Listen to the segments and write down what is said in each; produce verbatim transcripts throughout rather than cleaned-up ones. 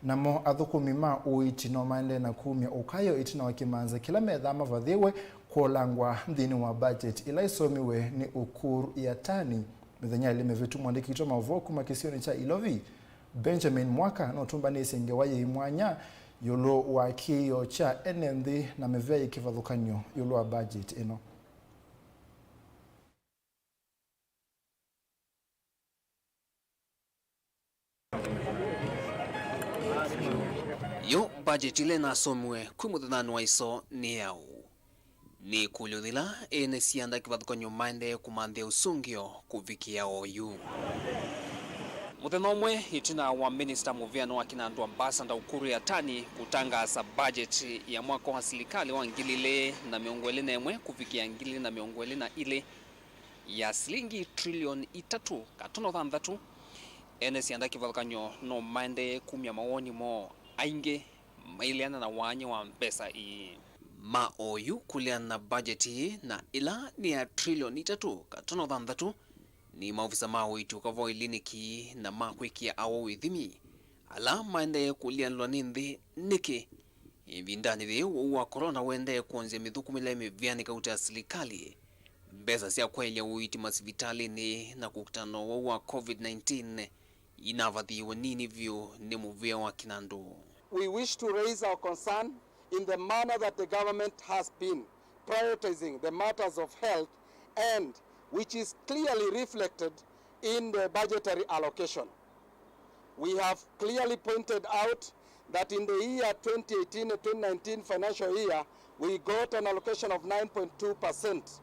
Namo athũkũmi ma ũiiti no maendee na kumya ũkayo ĩtina wa kĩmanza kĩla methaa mavathĩwe kũlangwa nthĩnĩ wa budget ĩla ĩsomiwe nĩ Ukur Yatani. Mĩthenya ĩlĩ mĩvĩtu, mũandĩki witũ wa maũvoo kuma kĩsionĩ kya Ilovi, Benjamin Mwaka, nũtũmbanĩsye ngewa yĩ mwanya ĩũlũ wa kĩĩo kya ene nthĩ na mĩvea yĩ kĩvathũkany'o ĩũlũ wa budget ĩno. Yo budget ĩla ĩnasomiwe kwĩ mũthenyanĩ wa ĩso nĩ yaũ? Nĩ ĩkũlyo yĩla ene sianda kĩvathũkany'o maendee kũmanthĩa ũsũngĩo kũvikĩa oyu. Mũthenya ũmwe ĩtina wa minista mũvĩano wa kĩnandũ Ambassador Ukur Yatani kũtangaasa budget ya mwaka wa silikalĩ wa ngili ilĩ na mĩongo ĩlĩ na ĩmwe kũvikĩa ngili ilĩ na mĩongo ĩlĩ na ilĩ ya silingi trilioni itatũ katono thanthatũ, ene sianda kĩvathũkany'o no maendee kumya mawoni moo, aingĩ maileana na wanya wa mbesa ii. Ma oyu kũleana na budget ii na ĩla nĩ ya trilioni itatũ katono thanthatũ, nĩ maovisa ma ũiiti ũkavoa iliniki na ma kwĩkĩa awau ithimi, ala maendee kũlianĩlwa nĩ nthĩ nĩkĩ ĩvindanĩ yĩĩ ũwau wa corona ũendee kwonzya mĩthũkũmĩle mĩvĩanĩ kauta ya silikalĩ. Mbesa sya kwaĩlya ũiiti masivitalĩnĩ na kũkitana na ũwau wa covid nineteen inavathĩĩwe nini vyũ nĩ mũvĩa wa kĩnandũ. We wish to raise our concern in the manner that the government has been prioritizing the matters of health, and which is clearly reflected in the budgetary allocation. We have clearly pointed out that in the year twenty eighteen and twenty nineteen financial year, we got an allocation of nine point two percent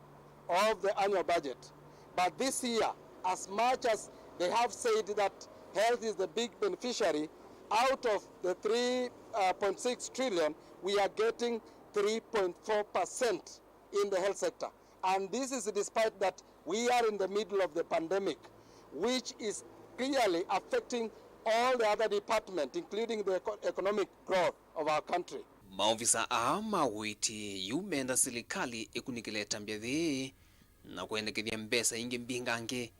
of the annual budget. But this year, as much as they have said that health is the big beneficiary, out of the three point six trillion, we are getting three point four percent in the health sector. And this is despite that we are in the middle of the pandemic, which is clearly affecting all the other departments, including the eco-, economic growth of our country. Maovisa aa ma ũiiti yu menda silikalĩ ĩkunĩkĩle ĩtambya yĩĩ na kwendekethya mbesa ingĩ mbingangĩ,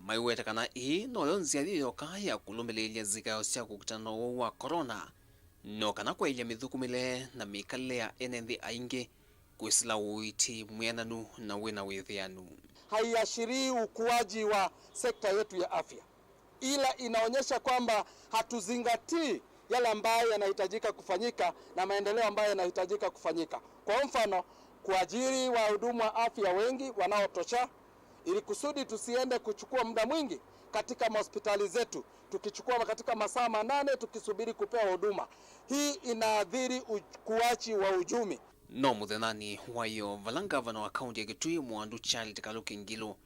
maiweta kana ĩĩ noyo nzĩa yĩyoka ya kũlũmĩlĩĩlya zikayo sya kũkitana na ũwau wa corona, no kana kwaĩlya mĩthũkũmĩle na mĩkalĩle ya ene nthĩ aingĩ kwĩsĩla ũiiti mwĩananu na wĩna wĩthĩanu. Haiashirii ukuaji wa sekta yetu ya afya, ila inaonyesha kwamba hatuzingatii yale ambayo yanahitajika kufanyika na maendeleo ambayo yanahitajika kufanyika. Kwa mfano, kuajiri wahudumu wa afya wengi wanaotosha, ili kusudi tusiende kuchukua muda mwingi katika mahospitali zetu, tukichukua katika masaa manane tukisubiri kupewa huduma. Hii inaathiri ukuaji wa uchumi. No mũthenyanĩ wa ĩyo, vala ngavana wa kaunti ya Kitui Mwandu Charity Kaluki Ngilu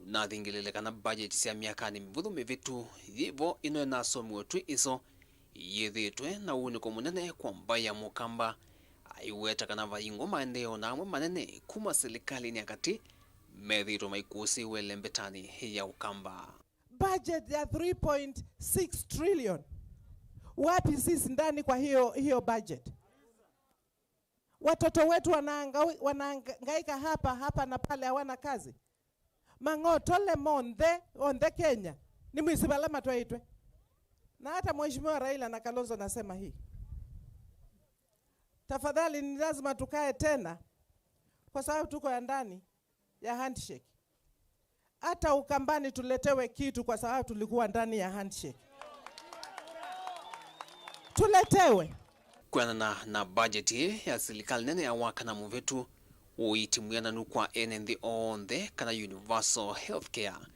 ũnathingĩlĩle kana mbajeti sya myakanĩ mĩvũthũ mĩvĩtu yĩvo ĩno ĩnasomiwe twĩ ĩso yĩthĩĩtwe na ũunĩko mũnene kwa mbaĩ ya Mũkamba, aiweta kana vaingwa maendeeo na amwe manene kuma silikalĩnĩ ya katĩ methĩĩtwe maikũsĩĩw'a ĩlembetanĩ ya Ũkamba. Budget ya three point six trillion. Wapi sisi ndani kwa hiyo, hiyo budget? Watoto wetu wanaanga-, wanahangaika hapa, hapa na pale, hawana kazi. Mang'otole monthe, onthe Kenya, nĩ mwĩsĩ vala matwaĩtwe. Na hata Mheshimiwa Raila na Kalonzo nasema hii. Tafadhali, ni lazima tukae tena, kwa sababu tuko ya ndani ya handshake. Hata Ukambani tuletewe kitu kwa sababu tulikuwa ndani ya handshake. Tuletewe. Kwĩanana na budget ya silikalĩ nene ya wakana mũvĩtu, ũiiti mwĩananu kwa ene nthĩ onthe, kana universal healthcare,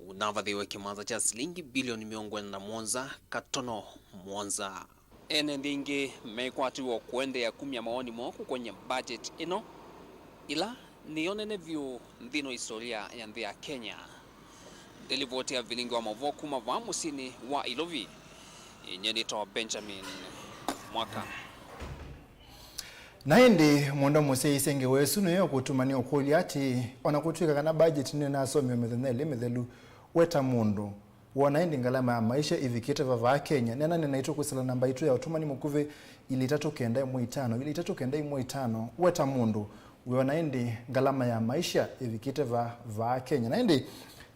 ũnavathĩwe kĩmanza kya silingi bilioni mĩongo ĩna na mũonza katono mũonza. Ene nthĩ ingĩ mekwatĩw'a kũendeea kumya mawoni moo kũkony'a budget ĩno, ĩla nĩyo nene vyũ nthĩnĩ wa historia ya nthĩ ya Kenya. Ndelivoti ya vilingi wa maũvoo kuma vaa mũsyĩnĩ wa Ilovi, nyie nĩtawa Benjamin Mwaka. Na ĩndĩ, mũndũ mũsyaĩĩsye ngewa ĩsu nĩyo kũtuma nĩũkũlya atĩĩ, o na kũtw'ĩka kana budget nĩnasomiwe mĩthenya ĩlĩ mĩthelu, we ta mũndũ, wona ĩndĩ ngalama ya maisha ĩvikĩte va vaa Kenya? Neenanĩa naitũ kwĩsĩla namba yitũ ya ũtũmani mũkuvĩ, ilĩ itatũ kenda ĩmwe itano, ilĩ itatũ kenda ĩmwe itano. We ta mũndũ, wĩona ĩndĩ ngalama ya maisha ĩvikĩte va vaa Kenya? Na ĩndĩ,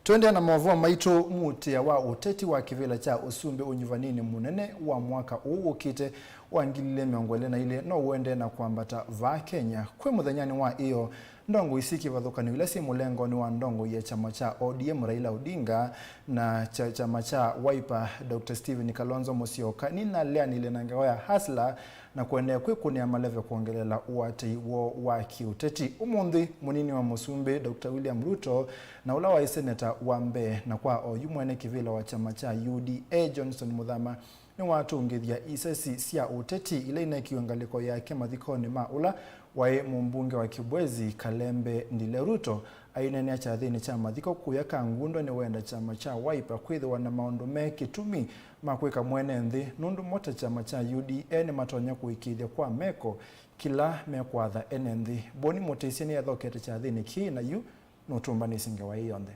Tũendee na maũvoo maitũ, mũtĩa wa ũteti wa kĩvĩla kya ũsumbĩ ũnyuvaninĩ mũnene wa mwaka ũũ ũkĩte wa ngili ilĩ mĩongo ĩlĩ na ilĩ no ũendee na kwambata vaa Kenya. Kwĩ mũthenyanĩ wa ĩyo, ndongoi syĩ kĩvathũkany'o ila syĩ mũlengonĩ wa ndongoi ya kyama kya O D M Raila Odinga na kya kyama kya Wiper Doctor Stephen Kalonzo Musyoka nĩnaleanĩile na ngewa ya Hustler na kũendeea kwĩkũnĩa maleve kwongeleela ũatĩi woo wa kĩũteti. Ũmũnthĩ, mũnini wa mũsumbĩ, Doctor William Ruto, na ũla waĩ seneta wa mbee na kwa oyu mwene kĩvĩla wa kyama kya U D A, Johnson Muthama, nĩwatũngĩthya isesi sya ũteti ila inekiwe ngalĩko yake mathikonĩ ma ũla waĩ mũmbunge wa Kibwezi, Kalembe Ndile. Ruto aineenea kyathĩnĩ kya mathiko kũya Kangundo nĩwenda kyama kya Wiper kwĩthĩwa na maũndũ me kĩtumi ma kwĩka mwene nthĩ, nũndũ mo ta kyama kya U D A nĩmatonya kũĩkĩĩthya kwa meko kĩla mekwatha ene nthĩ. Boni Mũtĩsye nĩethokete kyathĩnĩ kĩĩ na yu nũtũmbanĩsye ngewa ĩĩ yonthe.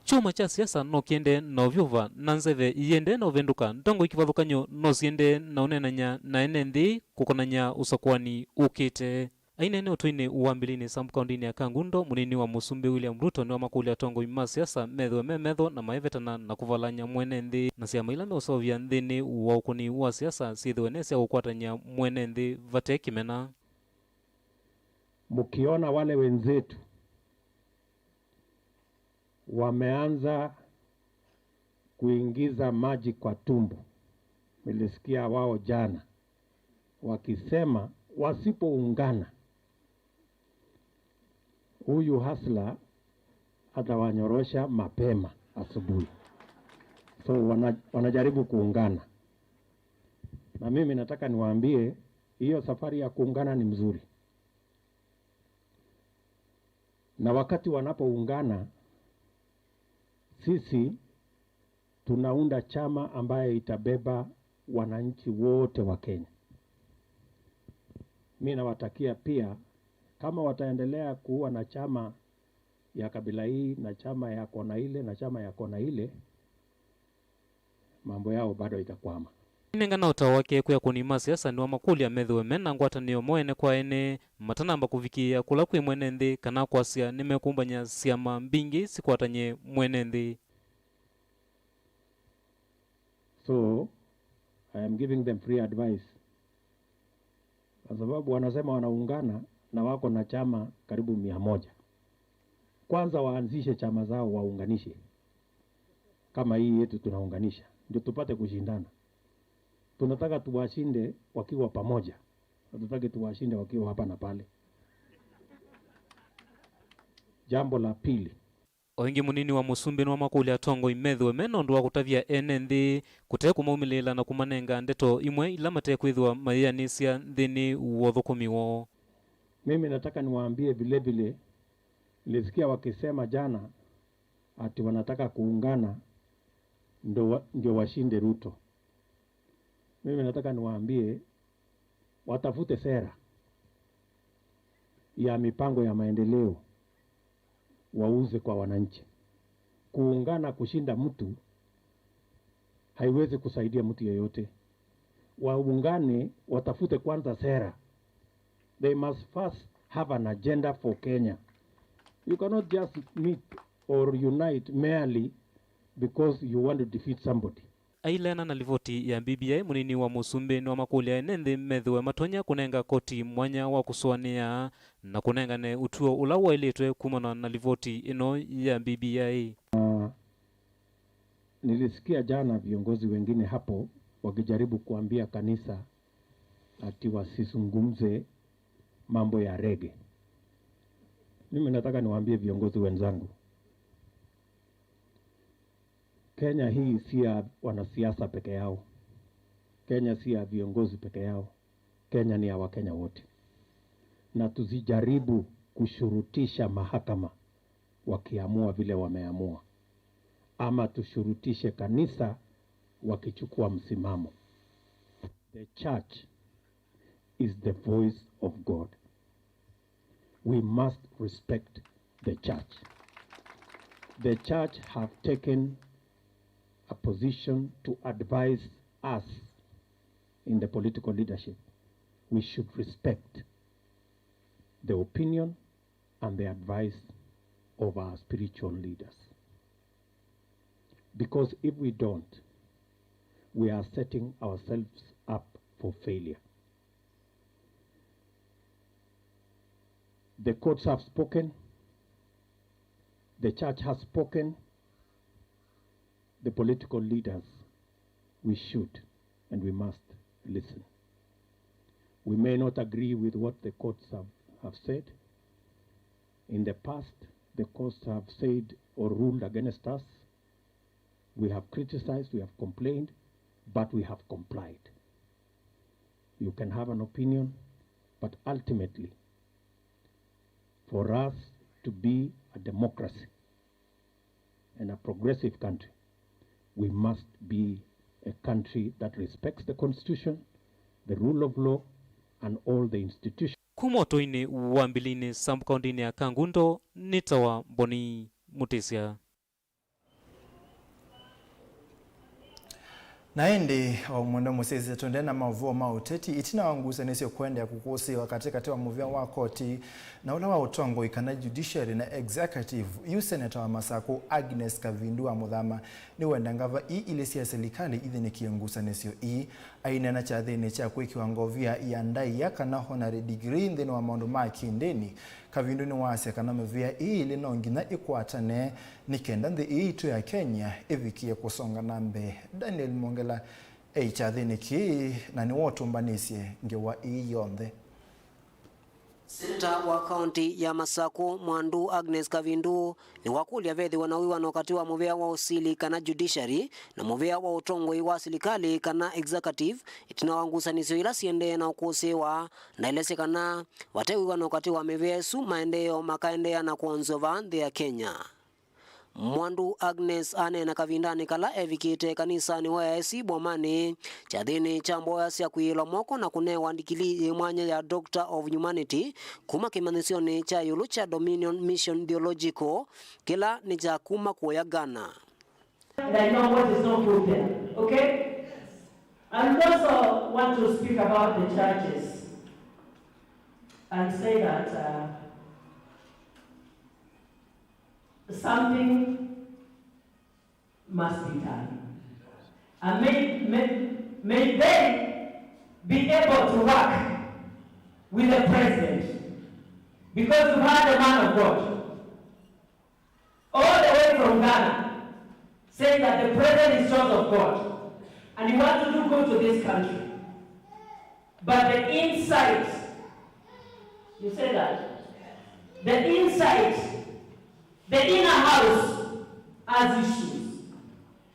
Kyũma kya siasa no kĩendee na ũvyũva, na nzeve iendee na ũvĩndũka. Ndongoi kĩvathũkany'o no siendee na ũneenany'a na ene nthĩ kũkonany'a ũsakũani ũkĩte. Aineena ũtũinĩ wa Mbilini, sub kaũndĩnĩ ya Kangundo, mũnini wa mũsumbĩ William Ruto nĩwamakũlya atongoi ma siasa methĩwe me metho na maĩvetana na kũvalany'a mwene nthĩ na syama ila meũseũvya nthĩnĩ wa ũkũni wa siasa syĩthĩwe ne sya kũkwatany'a mwene nthĩ vate kĩmena. Mkiona wale wenzetu wameanza kuingiza maji kwa tumbo, nilisikia wao jana wakisema wasipoungana, huyu Hustler atawanyorosha mapema asubuhi. So wana, wanajaribu kuungana. Na mimi nataka niwaambie, hiyo safari ya kuungana ni mzuri. Na wakati wanapoungana, sisi tunaunda chama ambaye itabeba wananchi wote wa Kenya. Mi nawatakia pia, kama wataendelea kuwa na chama ya kabila hii na chama ya kona ile na chama ya kona ile, mambo yao bado itakwama. Ainengana ũtao wake kwĩ akũni ma siasa, nĩwamakũlya methĩwe me na ngwatanĩo mo ene kwa ene, matanamba kũvikĩĩa kũla kwĩ mwene nthĩ kana kwasya nĩmekũmbany'a syama mbingĩ sikwatany'e mwene nthĩ. So, I am giving them free advice. Kwa sababu wanasema wanaungana na wako na chama karibu mia moja. Kwanza waanzishe chama zao, waunganishe. Kama hii yetu tunaunganisha, ndio tupate kushindana. Tunataka tuwashinde wakiwa pamoja. Hatutaki tuwashinde wakiwa hapa na pale. Jambo la pili. O ĩngĩ, mũnini wa mũsumbĩ nĩwamakũlya atongoi methĩwe me na ũndũ wa kũtavya ene nthĩ kũte kũmaumĩlĩĩla na kũmanenga ndeto imwe ila matekwĩthĩwa mayĩanĩsya nthĩnĩ wa ũthũkũmi woo. Mimi nataka niwaambie vile vile, nilisikia wakisema jana ati wanataka kuungana ndo wa, ndio washinde Ruto. Mimi nataka niwaambie watafute sera ya mipango ya maendeleo wauze kwa wananchi. Kuungana kushinda mtu haiwezi kusaidia mtu yeyote. Waungane, watafute kwanza sera. They must first have an agenda for Kenya. You cannot just meet or unite merely because you want to defeat somebody. Aileana na livoti ya B B I, mũnini wa mũsumbĩ nĩwamakũlya ene nthĩ methĩwe matonya kũnenga koti mwanya wa kũsũanĩa na kũnengane ũtw'o ũla waĩlĩtwe kumana na livoti ĩno ya B B I. Ah, nilisikia jana viongozi wengine hapo wakijaribu kuambia kanisa ati wasizungumze mambo ya rege. Mimi nataka niwaambie viongozi wenzangu, Kenya hii si ya wanasiasa peke yao. Kenya si ya viongozi peke yao. Kenya ni ya Wakenya wote. Na tusijaribu kushurutisha mahakama wakiamua vile wameamua, ama tushurutishe kanisa wakichukua msimamo. The church is the voice of God. We must respect the church. The church have taken a position to advise us in the political leadership. We should respect the opinion and the advice of our spiritual leaders. Because if we don't, we are setting ourselves up for failure. The courts have spoken, the church has spoken, the political leaders, we should and we must listen. We may not agree with what the courts have, have said. In the past, the courts have said or ruled against us. We have criticized, we have complained, but we have complied. You can have an opinion, but ultimately, for us to be a democracy and a progressive country, we must be a country that respects the constitution, the rule of law, and all the institutions. Kuma ũtũinĩ wa Mbilinĩ, sub-kauntinĩ ya Kangundo, nĩtawa Mboni Mũtĩsya. Na ĩndĩ, o mwendwa mũsyaĩĩsya, tũendee na maũvoo ma ũteti. Ĩtina wa ngusanĩsyo kũendeea kũkũsĩĩwa katĩkatĩ wa mũvĩa wa koti na ũla wa ũtongoi kana judiciary na executive, yu seneta wa Masakũ Agnes Kavindu wa Mũthama nĩwenda ngava ii ilĩ sya silikalĩ ithĩnĩkĩe ngusanĩsyo ii. Aineena kyathĩnĩ kya kwĩkĩwa ngovia ya ndaĩa kana honorary degree nthĩnĩ wa maũndũ ma kĩndĩni, Kavindu nĩwaasya kana mĩvĩa ĩĩ ĩlĩ no nginya ĩkwatane nĩ kenda nthĩ ĩĩ yitũ ya Kenya ĩvikĩe kũsonga na mbee. Daniel Mwongela e kyathĩnĩ kĩĩ na nĩwe ũtũmbanĩsye ngewa ĩĩ yonthe. Seneta wa kaunti ya Masakũ, Mwandu Agnes Kavindu, nĩwakũlya vethĩwe na wĩw'ano katĩ wa mũvĩa wa ũsili kana judiciary na mũvĩa wa ũtongoi wa silikalĩ kana executive, ĩtina wa ngusanĩsyo ila siendee na ũkũsĩĩwa. Naelesye kana vate wĩw'ano katĩ wa mĩvĩa ĩsu, maendeeo makaendeea na kwonzwa vaa nthĩ ya Kenya. Mwandu Agnes aneena kavindanĩ kala evikĩte kanisanĩ wa A I C Bomanĩ, kyathĩnĩ kya mboya sya kwĩĩlwa moko na kũnewa ndikilii yĩ mwanya ya Doctor of Humanity kuma kĩmanyĩsyonĩ kya ĩũlũ kya Dominion Mission Theological, kĩla nĩ kya kuma kũya Ghana. And I know what is not good there. Okay? I also want to speak about the churches and say that, uh, something must be done. And may, may, may they be able to work with the president. Because you had a man of God all the way from Ghana, saying that the president is chosen of God and he wants to do good to this country. But the insight, you say that? The insight, the inner house has issues.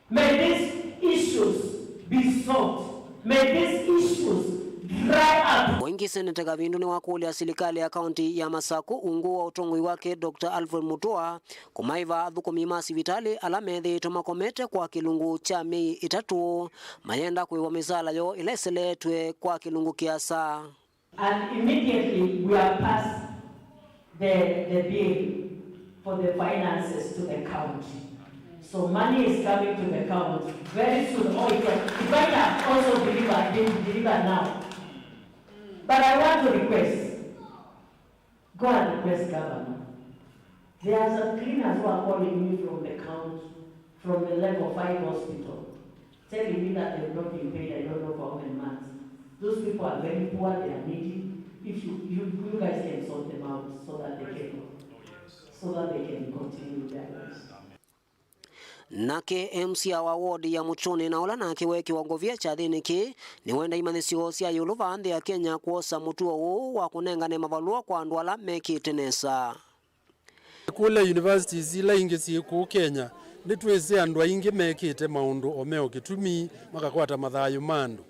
May these issues be solved. May these issues dry up. O ĩngĩ, Seneta Kavindu nĩwakũlya silikalĩ ya kaunti ya Masakũ ungu wa ũtongoi wake Doctor Alfred Mutua kũmaĩva athũkũmi ma sivitalĩ ala methĩĩtwe makomete kwa kĩlungu kya myei ĩtatũ, mayenda kũĩwa mĩsaala yoo ĩla ĩseleetw'e kwa kĩlungu kĩasa. And immediately we have passed the, the bill for the finances to the county. So money is coming to the county very soon. Oh, it can, it might have also delivered, been delivered now. But I want to request, go and request governor. There are some cleaners who are calling me from the county, from the level five hospital, telling me that they've not been paid, I don't know for how many months. Those people are very poor, they are needy. If you, you, you guys can sort them out so that they can, so that they can continue with their lives. Nake M C A wa ward ya Mũtũnĩ na ũla nake weekĩwa ngovia kyathĩnĩ kĩĩ, nĩwenda imanyĩsyo sya ĩũlũ vaa nthĩ ya Kenya kwosa mũtuo ũũ wa kũnengane mavalũa kwa andũ ala mekĩte nesa. Kũla universities ila ingĩ syĩ kũũ Kenya, nĩtwĩsĩ andũ aingĩ mekĩte maũndũ o me o kĩtumi makakwata mathayũ ma andũ.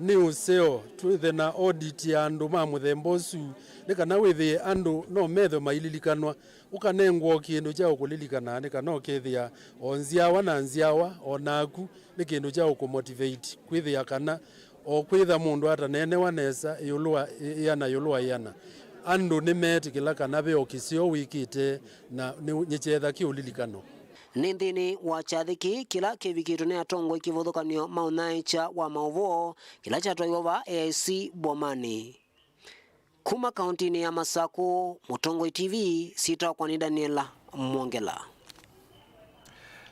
Nĩ ũseo twĩthe na audit ya andũ ma mũthemba ũsu, nĩ kana wĩthĩe andũ no methwe maililikanwa, ũkanengwa o kĩndũ kya ũkũlilikana, nĩ kana ũkethĩa o nzyawa na nzyawa, o naku nĩ kĩndũ kya ũkũmotivate kwĩthĩa kana o kwĩtha mũndũ ataneenewa nesa ĩũlũ wa ĩ-, ĩana ĩũlũ wa ĩana. Andũ nĩmeetĩkĩla kana ve o kĩseo wĩkĩte na nĩ, nĩkyetha kĩ ũlilikano. Nĩ nthĩnĩ wa kyathĩ kĩĩ kĩla kĩvikĩtwe nĩ atongoi kĩvathũkany'o ma ũnyaĩĩkya wa maũvoo kĩla kyatwaiwe vaa A I C Bomanĩ. Kuma kauntinĩ ya Masakũ, Mũtongoi T V, syĩtwa yakwa nĩ Daniela Mwongela.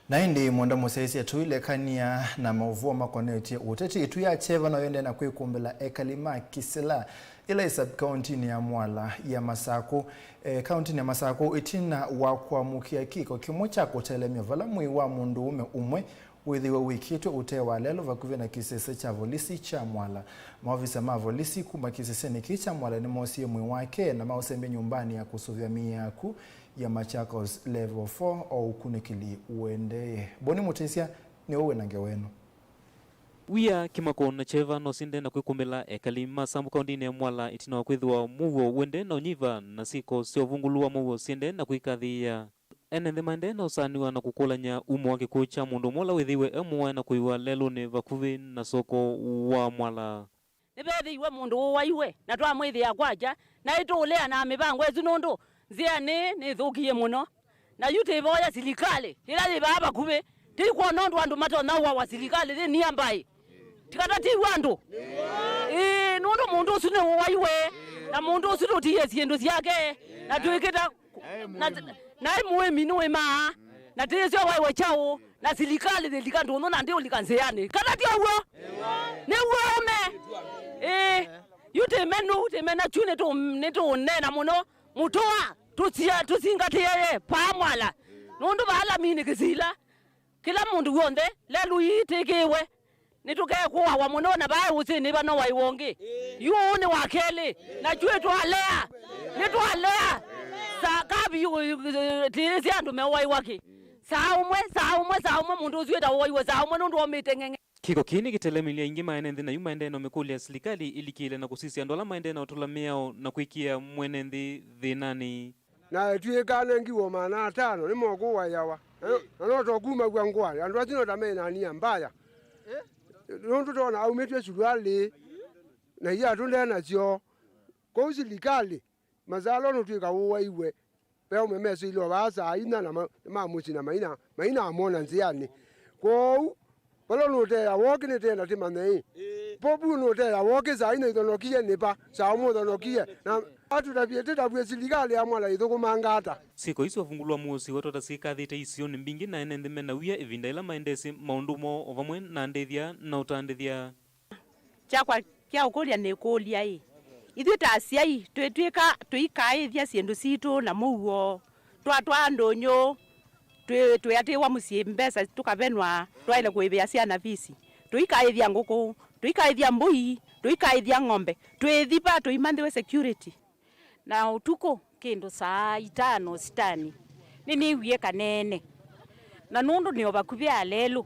Na ĩndĩ mwenda mũsyaĩĩsya tũilekany'a na maũvoo makonetye ũteti, ĩtu ya kyeva no yĩendee na kwĩkũmbĩla ekali ma kĩsila ĩla ĩ sub-kauntinĩ ya Mwala ya Masakũ, e, kauntinĩ ya Masakũ, ĩtina wa kwamũkĩa kĩko kĩmwe kya kũtelemya vala mwĩĩ wa mũndũũme ũmwe wĩthĩwe wĩkĩtwe ũtee wa lelũ vakuvĩ na kĩsese kya volisi kya Mwala. Maovisa ma volisi kuma kĩsesenĩ kĩĩ kya Mwala nĩmoosie mwĩĩ wake na maũsembya nyũmbanĩ ya kũsũvĩa mĩĩ ya akw'ũ ya Machakos Level four o ũkunĩkĩli ũendee. Boni Mũtĩsya nĩwe wĩ na ngewa ĩno. Wia, kĩmako na kyeva no syĩendee na kwĩkũmbĩla ekali ma Sambu kaũntĩnĩ ya Mwala ĩtina wa kwĩthĩwa mũuo ũendee na ũnyiva na syĩko sya ũvungũlu wa mũuo syĩendee na kwĩkathĩĩa. Ene nthĩ maendee na ũsaanĩwa na kũkũlany'a umo wa kĩkw'ũ kya mũndũ ũmwe ũla wĩthĩiwe e mũwae na kũiwa lelũnĩ vakuvĩ na soko wa Mwala. Nĩvethĩiwe mũndũ ũwaiwe, na twamwĩthĩa kwakya, na ĩtũũleanaa mĩvango ĩsu nũndũ nzĩa nĩĩ nĩthũkie mũno. Na yu tĩvoya silikalĩ ĩla yĩ vaa vakuvĩ, tĩikwona ũndũ andũ matonya ũawa silikalĩ yĩ nia mbaĩ. Tikata tiw'a andũ. Ĩĩ, nũndũ mũndũ ũsu nĩũwaiwe, na mũndũ ũsu tũtiie syĩndũ syake, na twĩkĩta na, naĩ mũĩmi nĩwĩmaa, na tĩĩsyo waiwe kyaũ, na silikalĩ yĩlika ndũnyũ na ndĩũlika nzĩanĩ. Kana ti ũw'o? Nĩw'o ũme. Ĩĩ, yu tĩmenu, tĩmena kyu nĩtũ-, nĩtũũneena mũno, mũtũa, tũsia, tũsingatĩe paa Mwala. Nũndũ vaa laminĩ kĩsila, kĩla mũndũ w'onthe, lelũ ii tĩkĩĩwe. Nĩtũkekũawa mũno na vaa ũsĩnĩ vano waiwa ũngĩ. Yu ũũ nĩ wa kelĩ. Na twĩ twalea. Nĩtwalea. Saa kavi tĩĩsĩ andũ mewaiwa kĩ. Saa ũmwe, saa ũmwe, saa ũmwe mũndũ ũsu ĩta ũwaiwe saa ũmwe nũndũ omĩte ng'eng'e. Kĩko kĩĩ nĩkĩtelemilye aingĩ ma ene nthĩ na yu maendee na ũmĩkũlya silikalĩ ĩlikĩle na kũsisya andũ ala maendee na ũtũla mĩao na kwĩkĩa mwene nthĩ thĩnanĩ. Na ĩtw'ĩĩka anengiwe maana atano nĩmokũwaĩawa. Na, na no tokumaw'a ngũa, andũ asu no ta menania mbaya. Nũndũ tona aumĩtw'e sulualĩ, na iatũ nde nasyo. Kwoou silikalĩ, masalo nũtw'ĩka ũwaiwe, ve ũme mesũile o vaa saa inya na ma-, mamũsina maina, mainamwona nzĩanĩ. Kwoou, Vala nũteea wokĩ nĩtenda tĩmanye ĩ. Povu nũteea wokĩ saa ina ithonokie nĩ va, saa ũmwe ũthonokie. Na atũtavye tĩtavw'e silikalĩ ya Mwala ĩthũkũmanga ata? Syĩko isu ũvungũlu wa mũuo syĩwetwa ta syĩkathĩte isionĩ mbingĩ na ene nthĩ mena wia ĩvinda yĩla maendesĩ maũndũ moo o vamwe na ndĩthya na ũtandĩthya. Kyakwa kya ũkũlya nĩkũlya ĩ, ithyĩ ta asyai twĩtw'ĩka tũikaĩthya syĩndũ sitũ na mũuo, twatwaa ndũnyũ, Twĩ-, twĩatĩĩwa mũsyĩ mbesa tũkavenwa, twaĩle kũĩvĩa syana visi. Tũikaĩthya ngũkũ, tũikaĩthya mbũi, tũikaĩthya ng'ombe, twĩthi va tũimanthĩwe security. Na ũtukũ, kĩndũ saa itano sitani, nĩnĩwie kaneene. Na nũndũ nĩ o vakuvĩ a lelũ,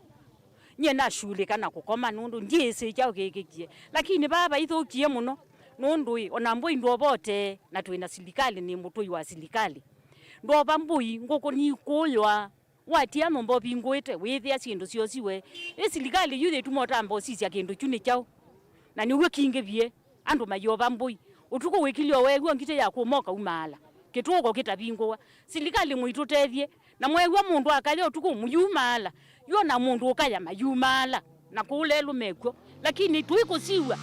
nyie nashulĩka na kũkoma nũndũ ndyĩsĩ kyaũ kĩkĩkie. Lakini vaa vaithũkie mũno, nũndũ ĩ, ona mbũi ndwovotee, na twĩ na silikalĩ, nĩ mũtũi wa silikalĩ. Ndwova mbũi, ngũkũ nikũywa. Watia nyũmba ũvingũĩte, wĩthĩa syĩndũ syosiwe. Ĩ silikalĩ yu yĩtuma ũtamba ũsisya kĩndũ kyu nĩ kyaũ? Na nĩw'o kingĩ vyĩ, andũ mayova mbũi. Ũtukũ wĩkilye weew'a ngitĩ ya kũma ũkaumaala. Kĩtũũko kĩtavingũwa. Silikalĩ mũitũtethye. Na mweew'a mũndũ akaya ũtukũ mũyumaala. Yu ona mũndũ ũkaya mayumaala. Na kũu lelũ mekw'o. Lakini tũikũsiw'a.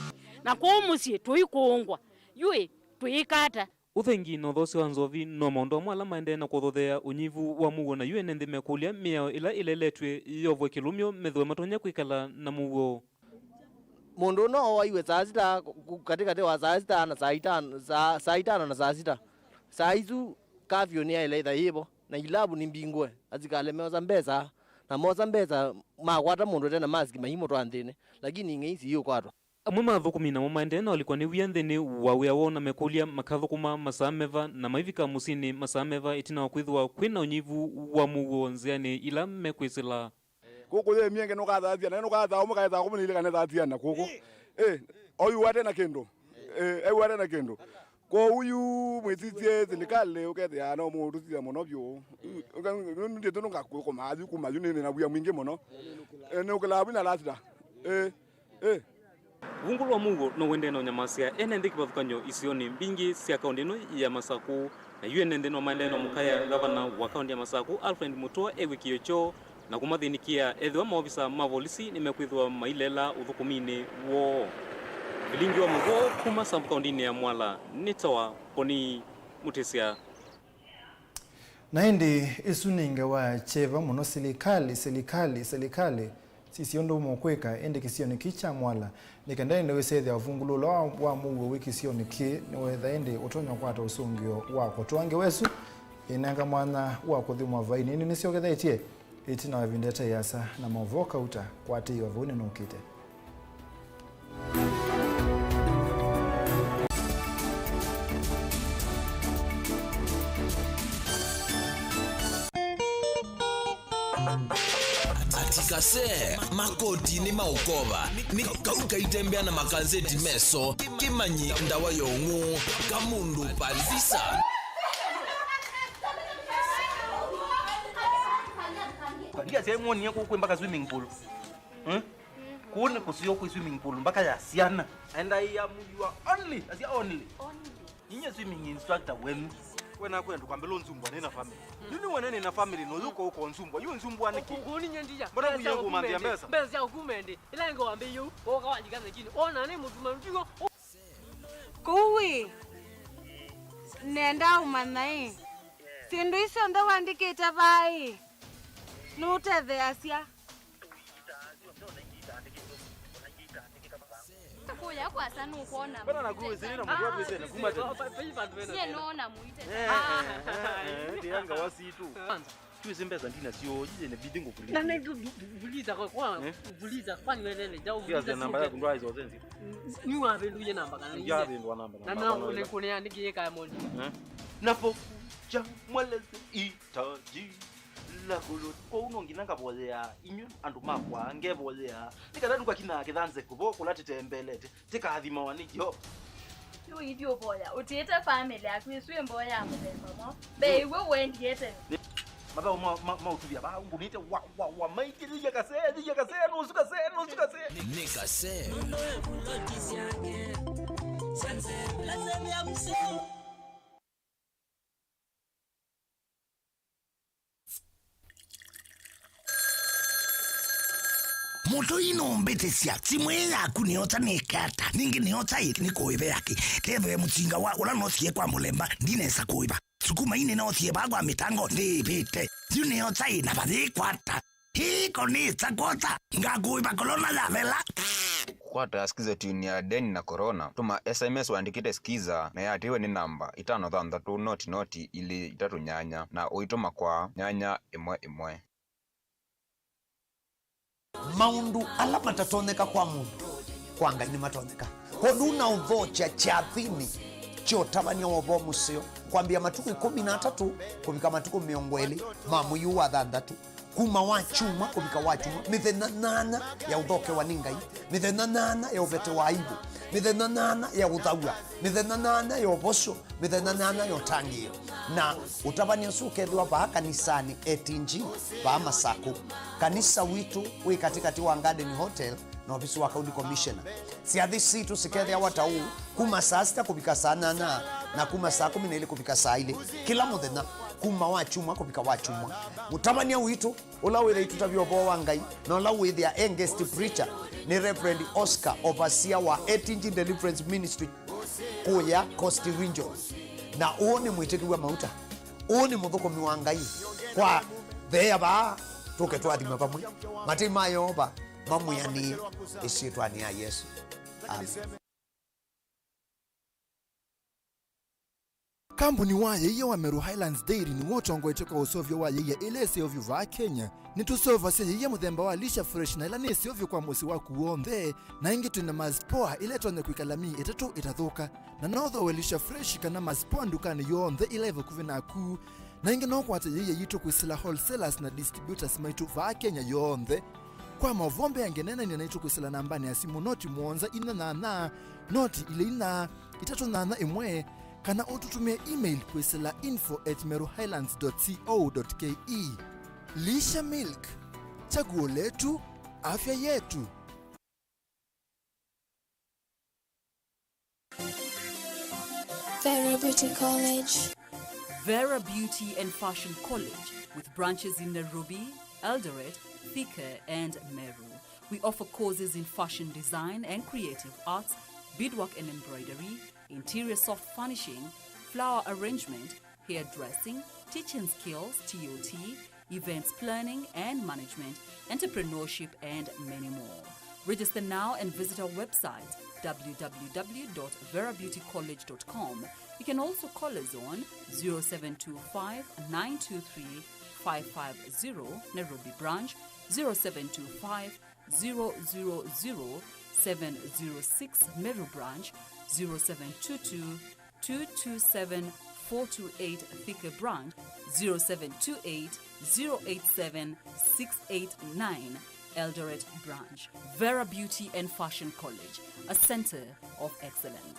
Na kũu mũsyĩ tũikũngwa. Yu ĩ, twĩĩka ata? Ũthengi na ũthoosya wa nzovi no maũndũ amwe ala maendee na kũthothea ũnyivu wa mũuo, na yu ene nthĩ mekũlya mĩao ĩla ĩleletw'e yovwe kĩlũmyo methĩwe matonya kwĩkala na mũuo. Mũndũ ũno owaiwe saa sita, ku-, katĩkatĩ wa saa sita na saa itano, saa, saa itano na saa sita. Saa isu kafyũ nĩyaĩle ĩtha yĩvo, na ilavu nĩ mbingũe, asikalĩ meosa mbesa, na mosa mbesa makwata mũndũ ete na mask maimũtwaa nthĩnĩ, lakini ing'ei siiũkwatwa. Amwe ma athũkũmi namo maendee na ũlikwa nĩ wia nthĩnĩ wa wĩa woo na mekũlya makathũkũma masaa meva na maivika mũsyĩnĩ masaa meva ĩtina wa kwĩthĩwa kwĩ na ũnyivu wa mũuo nzĩanĩ ila mekwĩsĩla. Kũkũ yĩ myenge nũkathaa syana, nũkathaa ũmwe kaethaa kũmwe nĩilikane thaa syana kũkũ. Ĩ, oyu wate na kĩndũ. Ĩ, eyu wate na kĩndũ. Kwoou yu mwĩsisye silikalĩ ũkethĩa no mũtũsisya mũno vyũ. Ndĩtũ nũngakũmaa yu kuma yu nĩ na wia mwingĩ mũno. Ĩ, nĩũkĩlaa vu na lasita. Ĩ. Ĩ. Ũvungũlu wa mũuo no ũendee na ũnyamasya ene nthĩ kĩvathũkany'o isionĩ mbingĩ sya kaũntĩ ĩno ya Masakũ, na yu ene nthĩ no maendee na mũkaya ngavana wa kaũntĩ ya Masakũ, Alfred Mutua, ew'ĩkĩo kyoo na kũmathĩnĩkĩa ethĩwa maovisa ma volisi nĩmekwĩthĩwa maileela ũthũkũminĩ woo. Vilingi wa mũvoo kuma Sambu kaũntĩnĩ ya Mwala nĩtawa Boni Mutisya. Na ĩndĩ ĩsu nĩ ngewa kyeva mũno, silikalĩ, silikalĩ, silikalĩ, sisye ũndũ mũkwĩka, ĩndĩ kĩsionĩ kĩĩ kya Mwala, nĩ kenda ĩndĩ wĩsethĩa ũvungũlo ũla wa, wa mũuo wĩ kĩsionĩ kĩĩ nĩwetha ĩndĩ ũtonya kũkwata ũsũngĩo wa kũtũa. Ngewa ĩsu ĩnenga mwanya wa kũthimwa vai nini nĩsyokethetye ĩtina wa ĩvinda ĩte ĩasa na maũvoo kauta. Kwatĩĩwa vau nĩnũkĩte. Atikase makotinĩ ma ũkova nĩ kau kaitembea na makanzeti meso kĩmanyi ndawa ya ũng'ũ ka mũndũ palisa. Ndia sya mwonie kũkwĩ mpaka swimming pool. Hmm? Kũu nĩ kũseo kwĩ swimming pool mpaka ya syana. And I am your only, asya only. Only. Inye swimming instructor wenu. We nakwenda kwambĩla ũnzumbwa nĩ na family. Nini wene nĩ na family no yuko uko nzumbwa. Yu nzumbwa niki? Kũu ninye ndiya. Mbona kuya kumandia mbesa? Mbesa sya kumende. Ila ngo wambe yu. Oka wajika mekini. Ona nĩ mũtuma ndigo. Kũu ĩ. Nenda ũmanya ĩ. Syĩndũ isu onthe wandĩkĩte vaa ĩ. Nũtetheasya. Kũya kwasa nũkwona. Mbona nakuwĩsĩlĩ na mũndũ wakwĩsĩlĩ na kuma tene? Nyie nũona mũite. Eh, eh, eh, eh, ndianga wasitu. Tuwĩsĩ mbesa ndina sio, yĩne bidi ngũkuliza. Na nĩ vuliza kwa kwa vuliza kwa nywelele jau. Ndio namba yaku ndwa izo zenzi. Ni wavĩndũie namba kana ndio avĩndwa namba. Na na nĩ kũnĩa nĩ kĩĩ kaya mondi. Eh? Napokuja mweleze itaji la kulot. Kwa uno nginya ngavoyea inyu andũ makwa ngevoyea. Nĩ kana ndukakina kĩthanze kuvo kũla tĩtembelete. Tĩkathimawa nĩ Yeova. Yu ithi ũvoya, ũtĩĩte famĩlĩ yaku, ĩsu ĩ mboya ya mũthemba mwaũ? Mbee ĩw'o ũendie tene. Nĩ mathaũ ma, ma, ma ũtuvya vaa, ngũnĩte wa, wa, wa, maitĩlĩlya kasee, thilya kasee, nusu kasee, nusu kasee. Nĩ kasee. Mũtũi nũmbĩtĩsya, simũ ĩ yaku nĩyosa nĩke ata? Ningĩ nĩyosa ĩ nĩ kũĩve yake? Kethĩwe mũsinga wa ũla nosie kwa mũlemba, ndinesa kũĩva. Sukuma inĩ nosie vaa kwa mĩtango, ndĩĩvĩte. Yu nĩyosa ĩ na vathĩĩkwata. Hii konĩsa kwosa, ngakũĩva kolona yavela. Kũkwata Skiza Tune ya Deni na Corona, tũma S M S wandĩkĩte Skiza na yatĩwe nĩ namba itano thanthatũ noti noti ilĩ itatũ nyanya na ũitũma kwa nyanya ĩmwe ĩmwe. Maũndũ ala matatonyeka kwa mũndũ, kwa Ngai nĩmatonyeka. Kwondũ ũnaũthokya kyathĩnĩ kya ũtavany'a wa ũvoo mũseo, kwambĩa matukũ ĩkũmi na atatũ kũvika matukũ mĩongo ĩlĩ ma mwei ũũ wa thanthatũ, kuma wa kyumwa kũvika wa kyumwa, mĩthenya nyanya ya ũthokewa nĩ Ngai, mĩthenya nyanya ya ũvete wa aivu, mĩthenya nyanya ya ũthaw'a, mĩthenya nyanya ya ũvosyo, mĩthenya nyanya ya ũtangĩĩo. Na ũtavany'a ũsu ũkethĩwa vaa kanisanĩ A T G, vaa Masakũ. Kanisa witũ wĩ katĩkatĩ wa Garden Hotel na ovisi wa County Commissioner. Syathĩ sitũ sikethĩawa ta ũũ, kuma saa sita kũvika saa nyanya, na kuma saa kũmi na ilĩ kũvika saa ilĩ, kĩla mũthenya, kuma wa kyumwa kũvika wa kyumwa. Mũtavany'a witũ, ũla wĩthĩa itũtavya ũvoo wa Ngai, na ũla wĩthĩa e guest preacher, nĩ Reverend Oscar, overseer wa A T G Deliverance Ministry kũya Coast Region. Na ũũ nĩ mwĩtĩkĩw'a mauta, ũũ nĩ mũthũkũmi wa Ngai. Kwa theea vaa, tũke tũathime vamwe. Matei ma Yeova mamwĩanĩe ĩsyĩtwanĩ ya Yesũ. Amen. Kambuni wa yĩia wa Meru Highlands Dairy nĩw'o ũtongoetye kwa ũseũvyo wa yĩia ĩla ĩseũvyu vaa Kenya. Nĩtũseũvasya yĩia mũthemba wa Lisha Fresh na ĩla nĩ ĩseũvyu kwa mũsyĩ waku w'onthe, na ĩngĩ twĩ na Mars Power ĩla ĩtonya kwĩkala myei ĩtatũ ĩtathũka. Na no ũthooe Lisha Fresh kana Mars Power ndukanĩ yonthe ĩla ĩ vakuvĩ naku. Na ĩngĩ no ũkwate yĩia yitũ kwĩsĩla wholesalers na distributors maitũ vaa Kenya yonthe. Kwa maũvoo mbeange, neenany'a naitũ kwĩsĩla nambanĩ ya simũ noti mũonza inya nyanya, noti ilĩ inya, itatũ nyanya ĩmwe, kana ũtũtũmĩe email kwĩsĩla info at meru highlands dot co dot ke. Lisha Milk, chaguo letu, afya yetu. Vera Beauty College. Vera Beauty and Fashion College, with branches in Nairobi, Eldoret, Thika, and Meru. We offer courses in fashion design and creative arts, beadwork and embroidery, interior soft furnishing, flower arrangement, hairdressing, teaching skills, T O T, events planning and management, entrepreneurship, and many more. Register now and visit our website, w w w dot vera beauty college dot com. You can also call us on zero seven two five, nine two three, five five zero, Nairobi branch, zero seven two five, zero zero zero, seven zero six, Meru branch, zero seven two two, two two seven, four two eight, Thika branch, zero seven two eight, zero eight seven, six eight nine, Eldoret branch. Vera Beauty and Fashion College, a center of excellence.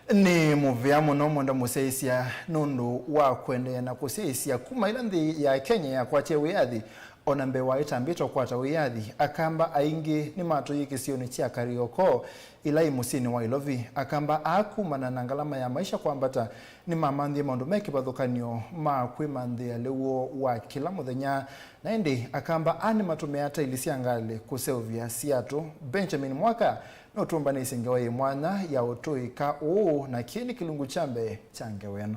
Nĩ mũvea mũno mwenda mũsyaĩĩsya nũndũ wa kũendeea na kũsyaĩĩsya. Kuma ĩla nthĩ ya Kenya yakwatie wĩyathi, o na mbee wa ĩtambĩte ũkwata wĩyathi, Akamba aingĩ nĩmatũie kĩsionĩ kya Kariokoo, ĩla yĩ mũsyĩnĩ wa Ilovi. Akamba aa kumana na ngalama ya maisha kwambata, nĩmamanthie maũndũ me kĩvathũkany'o ma kwĩmanthĩa lĩu woo wa kĩla mũthenya. Na ĩndĩ Akamba aa nĩmatũmĩaa taili sya ngalĩ kũseũvya siatũ. Benjamin Mwaka nũtũmbanĩsye ngewa yĩ mwanya ya ũtũĩka ũũ, na kĩĩ nĩ kĩlungu kya mbee kya ngewa ĩno.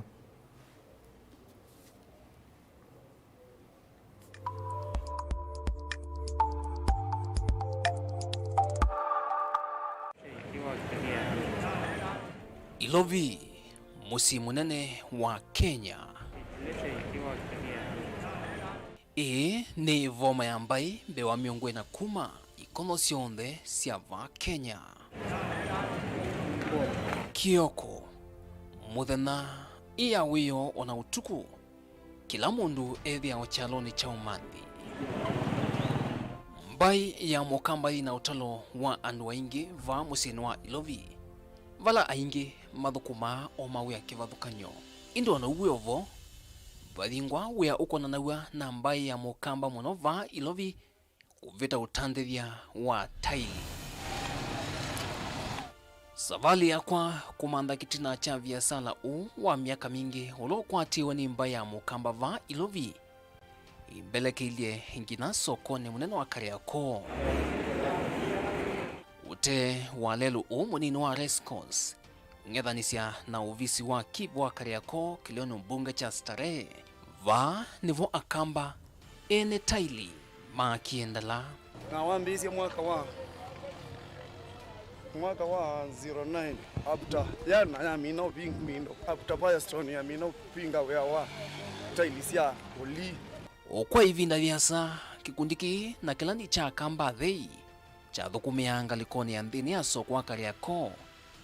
Ilovi, mũsyĩ mũnene wa Kenya. Ĩĩ nĩ ĩvoma ya mbaĩ mbee wa mĩongo ĩna kuma ikono syonthe sya vaa Kenya. Kĩoko, mũthenya, ĩ ya wĩoo, o na ũtukũ, kĩla mũndũ ethĩawa kyalonĩ kya ũmanthi. Mbaĩ ya Mũkamba yĩ na ũtalo wa andũ aingĩ vaa mũsyĩnĩ wa Ilovi, vala aingĩ mathũkũmaa o mawĩa kĩvathũkany'o. Ĩndĩ o na ũu wĩ o vo, vayingwa wĩa ũkonanaw'a na mbaĩ ya Mũkamba mũno vaa Ilovi kũvĩta ũtandĩthya wa taili. Savalĩ yakwa kũmantha kĩtina kya viasala ũũ wa myaka mingĩ ũla ũkwatiwe nĩ mbaĩ ya Mũkamba vaa Ilovi, ĩmbelekeilye nginya sokonĩ mũnene wa Kariakoo. Ũtee wa lelũ ũũ mũnini wa race course, ng'ethanĩsya na ovisi wa Kip wa Kariakoo kĩlĩonĩ mbunge kya Starehe. Vaa nĩvo Akamba ene taili maakie ndala. Na wambĩĩsye mwaka wa, mwaka wa zero nine, after yana yamina ũving-, mindo, after Firestone yamina ũvinga wĩa wa taili sya ũlii. O kwa ĩvinda yĩasa, kĩkundi kĩĩ na kĩla nĩ kya Akamba athei kyathũkũmĩaa ngalĩkonĩ ya nthĩnĩ ya soko wa Kariakoo,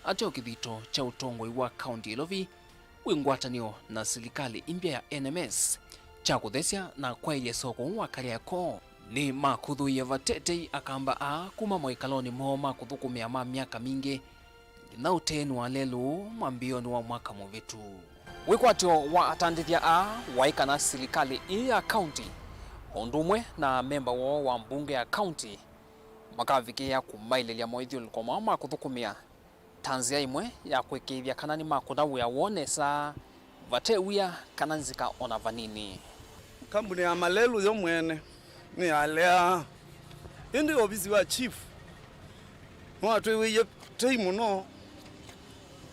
ateo kĩthito kya ũtongoi wa kaunti ya Ilovi wĩ ngwatanĩo na silikalĩ ĩmbya ya N M S kya kũthesya na kwaĩlya soko ũũ wa Kariakoo. Nĩmakũthũie vate tei Akamba aa kuma mawĩkalonĩ moo ma kũthũkũmĩa ma myaka mingĩ nginya ũteeni wa lelũ mwambĩĩonĩ wa mwaka mũvĩtu. Wĩkwatyo wa atandĩthya aa waĩ kana silikalĩ ĩĩ ya kaunti, o ũndũ ũmwe na memba woo wa mbunge ya kaunti, makavikĩĩa kũmaĩlĩlya moithyũlũlũko moo ma kũthũkũmĩa ta nzĩa ĩmwe ya kũĩkĩĩthya kana nĩmakũna wĩa woo nesa vate wia kana nzika o na vanini. Kambuni ya malelũ yo mwene nĩyaleaa, ĩndĩ ovisi wa chief nĩwatwĩw'ĩie tei mũno,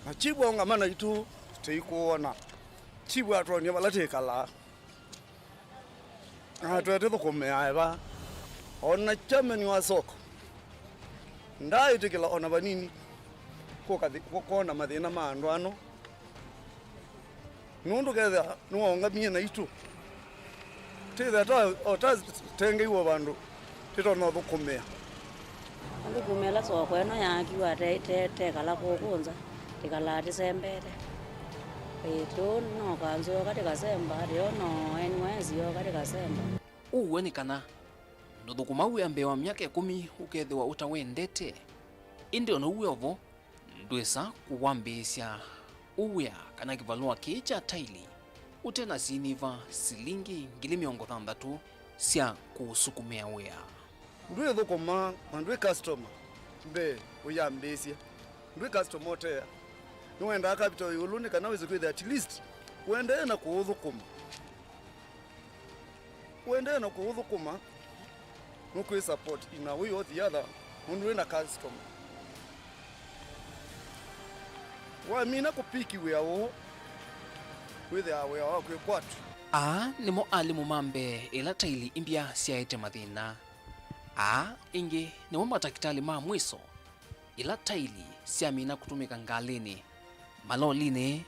na chief aũngama naitũ tũikũwona. Chief atwonie vala twĩkalaa. Na twetĩthũkũmĩaa eva. O na chairman wa soko ndaaĩtĩkĩla o na vanini kũka thi-, kũ-, kwona mathĩna ma andũ ano. Nũndũ kethĩa nĩwaũngamie naitũ, twĩthĩa ta, o ta tengeiwe vandũ tĩtonya ũthũkũmĩa. Athũkũmi ala soko ĩno yaakiwa te-, te-, tekala kũkũ nza, tĩkalaa tĩsembete. Ĩĩ, tũũ no kanzũ yoka tĩkasemba, tĩyo no N Y S yoka tĩkasemba. Ũw'o nĩ kana ndũthũkũma wĩa mbee wa myaka ĩkũmi ũkethĩwa ũtawendete. Ĩndĩ o na ũu wĩ o vo, ndwĩsa kũwambĩĩsya ũwĩa kana kĩvalũa kĩĩ kya taili ũte na siniva silingi ngili mĩongo thanthatũ sya kũũsukumĩa wĩa. Ndwĩthũkũma na ndwĩ customer. Mbee ũyambĩĩsye, ndwĩ customer ũtea. Nĩwendaa capital ĩũlũ nĩ kana wĩse kwĩthĩa at least ũendee na kũũthũkũma. Ũendee na kũũthũkũma, nũkwĩ support in a way or the other, nũndũ wĩ na customer. Wamina kũpiki wĩa ũũ, wĩthĩaa wĩa wa kwĩkwatw'a. Aa nĩmo alimũ ma mbee ĩla taili imbya syaete mathĩna. Aa ĩngĩ nĩmo matakĩtalĩ ma mwĩso ĩla taili syamina kũtũmĩka ngalĩnĩ, malolinĩ,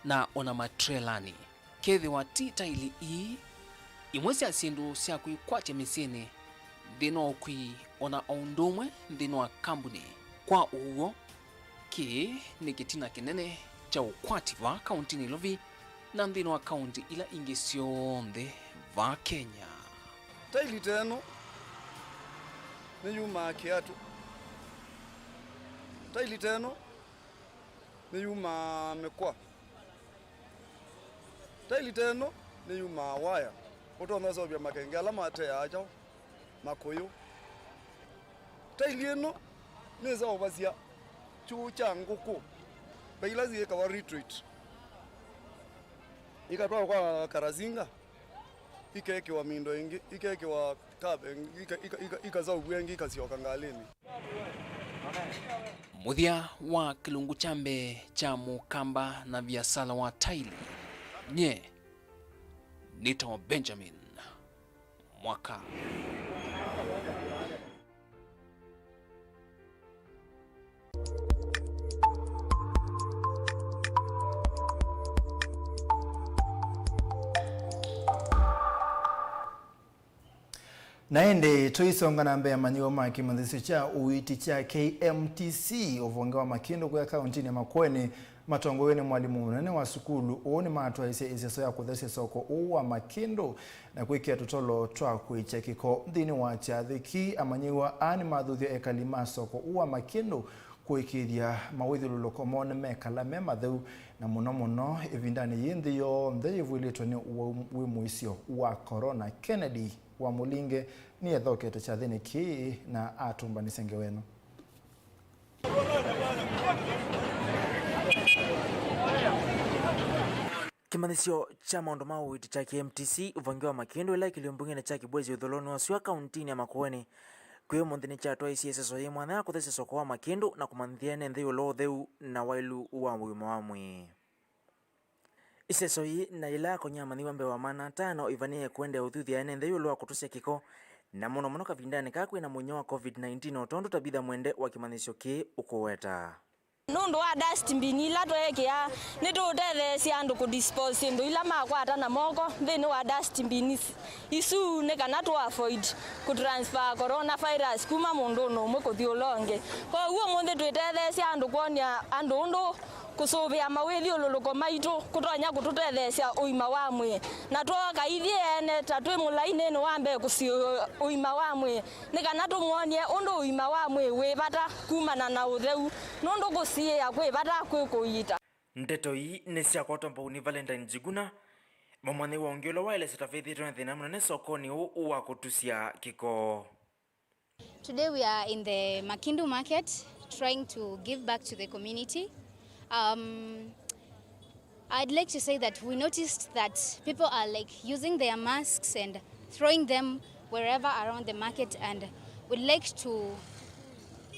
na o na matrelanĩ. Kethĩwa ti taili ii, imwe sya syĩndũ sya kwĩkwatya mĩsyĩnĩ, nthĩnĩ wa ũkui, o na o ũndũ ũmwe nthĩnĩ wa kambunĩ. Kwa ũw'o, kĩĩ nĩ kĩtina kĩnene kya ũkwati vaa kaũntinĩ Nairobi na nthĩnĩ wa kaũnti ila ingĩ syonthe vaa Kenya. Taili ta ĩno nĩyumaa kĩatũ. Taili ta ĩno nĩyumaa mĩkwa. Taili ta ĩno nĩyumaa waya. Ũtonya ũseũvya makenge ala mateaa kyaũ, makũyũ. Taili ĩno nĩseũvasya kyũũ kya ngũkũ, ve ila syĩkawa retreat. Ikatwawa kwa Karasinga, ikekĩwa mindo ĩngĩ, ikekĩwa kape ĩngĩ, ika- ika- ika- ikaseũvw'a ĩngĩ, ikasyoka ngalĩnĩ. Mũthya wa kĩlungu kya mbee kya mũkamba na viasala wa taili. Nye nĩtawa Benjamin Mwaka. Na ĩndĩ tũisonga na mbee, amanyĩw'a ma kĩmanyĩsyo kya ũiiti kya K M T C ũvonge wa Makĩndũ kũya kaũntinĩ ya Makueni matongoew'e nĩ mwalimũ mũnene wa sukulu ũũ nĩmatwaĩsye ĩseso ya kũthesya soko ũũ wa Makĩndũ na kwĩkĩa tũtolo twa kũĩkya kĩko. Nthĩnĩ wa kyathĩ kĩĩ, amanyĩw'a aa nĩmathuthya ekali ma soko ũũ wa Makĩndũ kũĩkĩĩthya mawĩthyũlũlũko moo nĩmekala me matheu, na mũno mũno ĩvindanĩ yĩĩ nthĩ yonthe yĩvw'ĩlĩtwe nĩ ũwau wĩ mũisyo wa corona. Kennedy wa Mũlinge nĩethokete kyathĩnĩ kĩĩ na atũmbanĩsya ngewa ĩno. Kĩmanyĩsyo kya maũndũ ma ũiiti kya K M T C ũvonge wa Makĩndũ ĩla ĩkĩlio mbungeni kya Kibwezi ũtholonĩ wa Sua kaũntinĩ ya Makueni kwĩ ũmũnthĩ nĩkyatwaisye ĩseso yĩ mwanya ya kũthesya soko wa Makĩndũ na kũmanyĩthya ene nthĩ ĩũlũ wa ũtheu na waĩlu wa ũima wa mwĩĩ. Ĩseso yĩĩ na yĩla yakony'a amanyĩw'a mbee wa maana atano ĩvanĩĩe kũendeea ũthuthya ene nthĩ ĩũlũ wa kũtũsya kĩko, na mũno mũno kavindanĩ kaa kwĩ na mũnyũ wa COVID nineteen, o tondũ Tabitha Mwende wa kĩmanyĩsyo kĩĩ ũkũweta. Nũndũ wa dustbin ila tweekĩa, nĩtũũtetheesya andũ kũdispose syĩndũ ila makwata na moko nthĩnĩ wa dustbin isu nĩ kana tũ avoid kũtransfer coronavirus kuma mũndũnĩ ũmwe kũthi ũla ũngĩ. Kwoou ũmũnthĩ twĩtetheesya andũ kwony'a andũ ũndũ kũsũvĩa mawĩthyũlũlũko maitũ kũtonya kũtũtetheesya ũima wa mwĩĩ. Na twooka ithyĩ ene ta twĩ mũlainĩnĩ wa mbee kũsiĩĩa ũima wa mwĩĩ, nĩ kana tũmwony'e ũndũ ũima wa mwĩĩ wĩ vata kumana na ũtheu, nũndũ kũsiĩĩa kwĩ vata kwĩ kũiita. Ndeto ii nĩsyakwatwa mbau nĩ Valentine Njuguna, mũmanyĩw'a ũngĩ ũla waelesya ta vethĩĩtwe na thĩna mũnene sokonĩ ũũ wa kũtusya kĩko. Today we are in the Makindu market trying to give back to the community. Um, I'd like to say that we noticed that people are, like, using their masks and throwing them wherever around the market, and we'd like to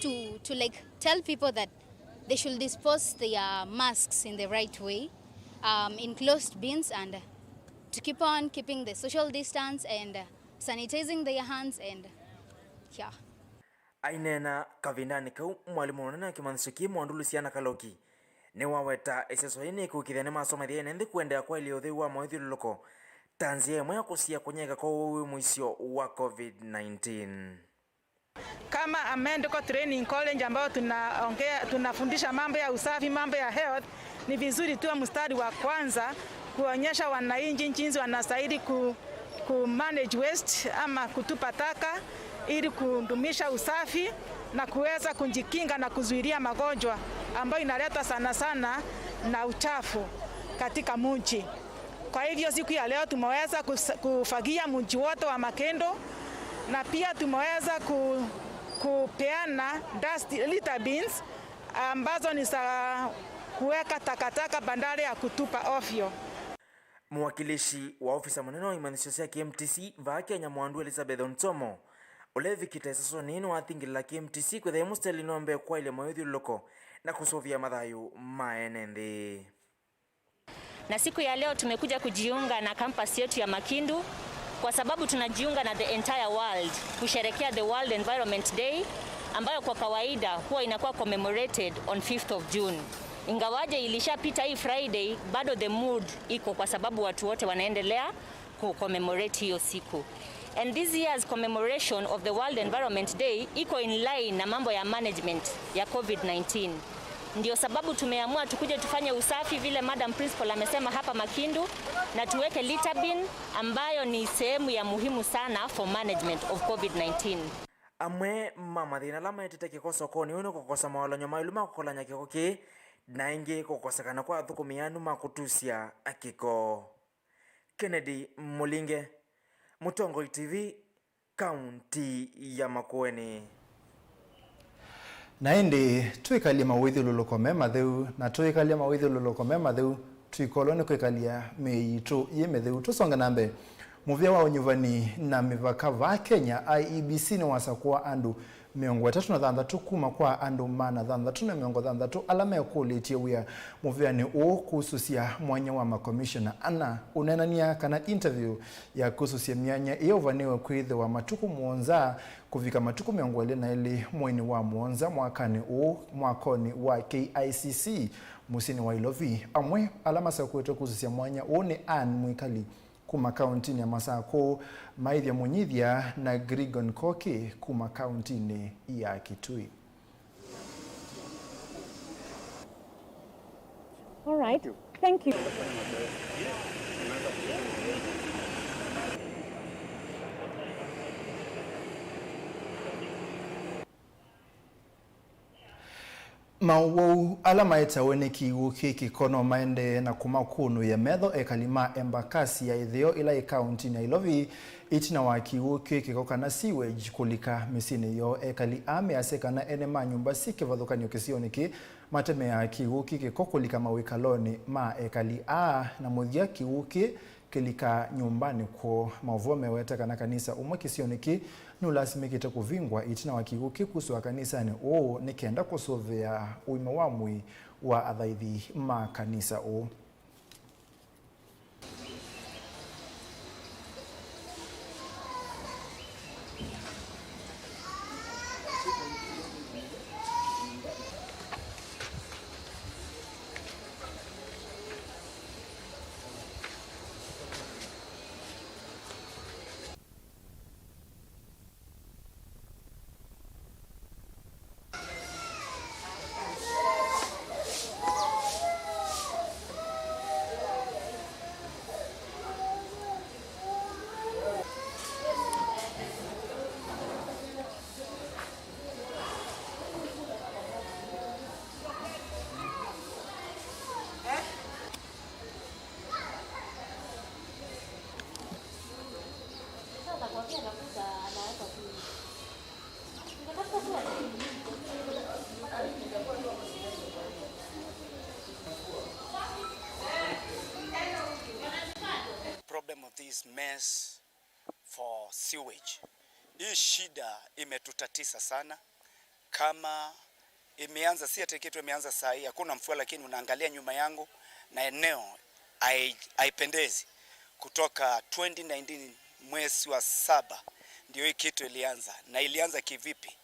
to to, like, tell people that they should dispose their masks in the right way, um, in closed bins, and to keep on keeping the social distance and, uh, sanitizing their hands and, yeah. Aineena kavindanĩ kau, mwalimũ mũnene wa kĩmanyĩsyo kĩĩ Mwandu Luciana Kaloki nĩwaweta ĩseso yĩĩ nĩkũĩkĩĩthya nĩmasomethya ene nthĩ kũendeea kwaĩlya ũtheu wa mawĩthyũlũlũko ta nzĩa ĩmwe ya kũsiĩĩa kũnyaĩĩka kwa ũwau wĩ mũisyo wa COVID nineteen. Kama a medical training college ambayo tunaongea, tunafundisha mambo ya usafi, mambo ya health, ni vizuri tuwe mstari wa kwanza kuonyesha wananchi jinsi wanastahili ku, ku manage waste ama kutupa taka ili kudumisha usafi na kuweza kujikinga na kuzuilia magonjwa ambayo inaletwa sana sana na uchafu katika mji. Kwa hivyo siku ya leo tumeweza kus-, kufagia mji wote wa Makendo na pia tumeweza ku-, kupeana dust litter bins ambazo ni za kuweka takataka badala ya kutupa ovyo. Mwakilishi wa ofisa mũnene wa imanyĩsyo sya K M T C vaa Kenya, Mwandu Elizabeth Onsomo, ũla evikĩte ĩsasonĩ, nĩwathingĩlĩla K M T C kwĩthĩa ĩ mũsitalĩnĩ wa mbee kwaĩlya mawĩthyũlũlũko na kũsũvĩa mathayũ ma ene nthĩ. Na siku ya leo tumekuja kujiunga na campus yetu ya Makindu kwa sababu tunajiunga na the entire world kusherekea the World Environment Day, ambayo kwa kawaida huwa inakuwa commemorated on fifth of June. Ingawaje ilishapita hii Friday, bado the mood iko kwa sababu watu wote wanaendelea ku commemorate hiyo siku. And this year's commemoration of the World Environment Day iko in line na mambo ya management ya covid nineteen. Ndio sababu tumeamua tukuje tufanye usafi vile Madam Principal amesema hapa Makindu, na tuweke litter bin ambayo ni sehemu ya muhimu sana for management of covid nineteen. Amwe ma mathĩna ala maetete kĩko sokonĩ ũũ nĩ kũkosa mawalany'o maĩlu ma kũkolany'a kĩko kĩĩ, na ĩngĩ kũkosekana kwa athũkũmi anu ma kũtusya kĩko. Kennedy Mũlinge, Mũtongoi T V, kaunti ya Makueni. Na ĩndĩ twĩkalye mawĩthyũlũlũko me matheu, na twĩkalya mawĩthyũlũlũko me matheu, twĩkolwe nĩ kwĩkalya mĩĩ yitũ yĩ mĩtheu. Tũsonge na mbee. Mũvĩa wa ũnyuvani na mĩvaka vaa Kenya, I E B C, nĩwasakũa andũ mĩongo ĩtatũ na thanthatũ kuma kwa andũ maana thanthatũ na mĩongo thanthatũ ala mekũlĩtye wĩa mũvĩanĩ ũũ kũsũsya mwanya wa makomishona ana. Ũneenany'a kana interview ya kũsũsya myanya ĩyo ũvanĩwe kwĩthĩwa matukũ mũonza kũvika matukũ mĩongo ĩlĩ na ĩlĩ mweinĩ wa mũonza mwakanĩ ũũ mwakonĩ wa K I C C mũsyĩnĩ wa Ilovi. Amwe ala masakũĩtwe kũsũsya mwanya ũũ nĩ Ann Mwikali kuma kauntinĩ ya Masakũ, Maithya Mũnyithya na Grigon Koki kuma kauntinĩ ya Kitui. All right. Thank you. Maũwau ala maetawe nĩ kĩw'ũ kĩĩ kĩko no maendee na kũmakũnũĩa metho ekali ma Embakasi ya ĩtheo ĩla yĩ kauntinĩ ya Ilovi, ĩtina wa kĩw'ũ kĩĩ kĩko kana sewage kũlika mĩsyĩnĩ yoo. Ekali aa measya kana ene ma nyũmba syĩ kĩvathũkany'o kĩsionĩ kĩĩ matemeaa kĩw'ũ kĩĩ kĩko kũlika mawĩkalonĩ ma ekali aa, na mũthya kĩw'ũ kĩĩ kĩlika nyũmbanĩ kwoo. Maũvoo meweta kana kanisa ũmwe kĩsionĩ kĩĩ nũlasimĩkĩte kũvingwa ĩtina wa kĩw'ũ kĩĩ kusũa kanisanĩ ũũ nĩ kenda kũsũvĩa ũima wa mwĩĩ wa athaithi ma kanisa ũũ. Problem of this mess for sewage. Hii shida imetutatiza sana. Kama imeanza, si ati kitu imeanza saa hii, hakuna mvua, lakini unaangalia nyuma yangu na eneo hai-, haipendezi. Kutoka twenty nineteen mwezi wa saba ndio hii kitu ilianza. Na ilianza kivipi?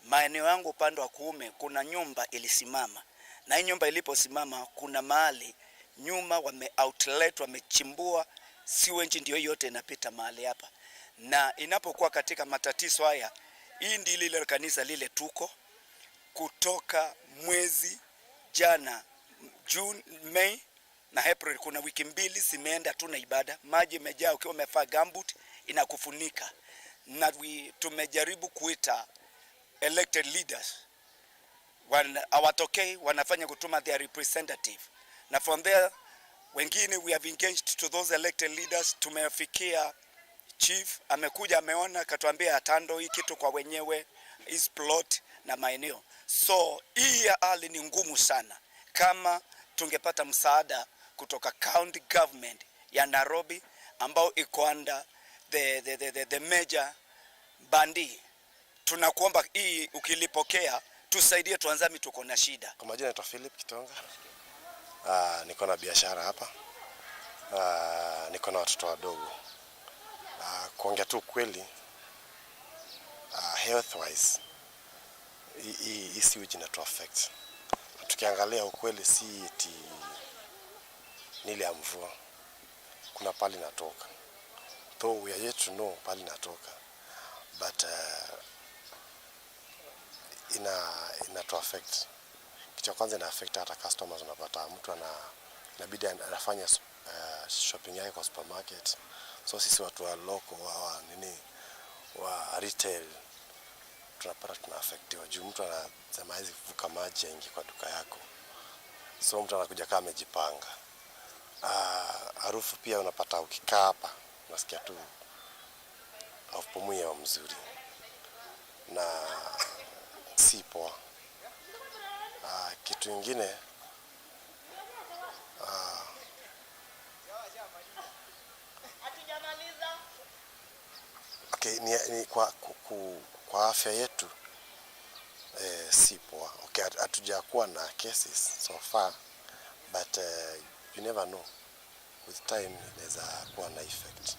Maeneo yangu upande wa kuume kuna nyumba ilisimama, na hii nyumba iliposimama kuna mahali nyuma wame outlet, wamechimbua sewage, ndio hii yote inapita mahali hapa. Na inapokuwa katika matatizo haya, hii ndilo ile kanisa lile tuko kutoka mwezi jana, June, May na April, kuna wiki mbili zimeenda tu na ibada, maji imejaa, ukiwa umevaa gumboot inakufunika. Na we, tumejaribu kuita elected leaders, wan-, hawatokei, wanafanya kutuma their representative. Na from there, wengine we have engaged to those elected leaders, tumefikia chief, amekuja, ameona, akatuambia atando hii kitu kwa wenyewe, Hizi plot na maeneo. So, hii ya ardhi ni ngumu sana. Kama tungepata msaada kutoka county government ya Nairobi, ambao iko under the, the, the, the, the major bandi, tunakuomba hii ukilipokea, tusaidie, Tuanzami tuko na shida. Kwa majina naitwa Philip Kitonga. Ah, niko na biashara hapa. Ah, niko na watoto wadogo. Ah, kuongea tu ukweli, ah, health wise, hii, hii, hii sewage inatu affect. Tukiangalia ukweli, si eti ni ile ya mvua. Kuna pali natoka. Though we are yet to know pali natoka. But, uh, ina, inatu affect. Kitu ya kwanza ina affect hata customers, unapata mtu ana, inabidi an-, anafanya s-, uh, shopping yake kwa supermarket. So sisi watu wa local, wa, wa nini, wa retail, tunapata tuna affectiwa. Juu mtu anasema hawezi vuka maji aingie kwa duka yako. So mtu anakuja kama amejipanga. Ah, harufu pia unapata ukikaa hapa, unasikia tu haupumui hewa mzuri. Na si poa. Ah, kitu ingine, ah, okay, ni, ni kwa, ku, ku, kwa afya yetu, eh, si poa. Okay, hat-, hatujakuwa na cases so far, but, eh, you never know. With time, inaweza kuwa na effect.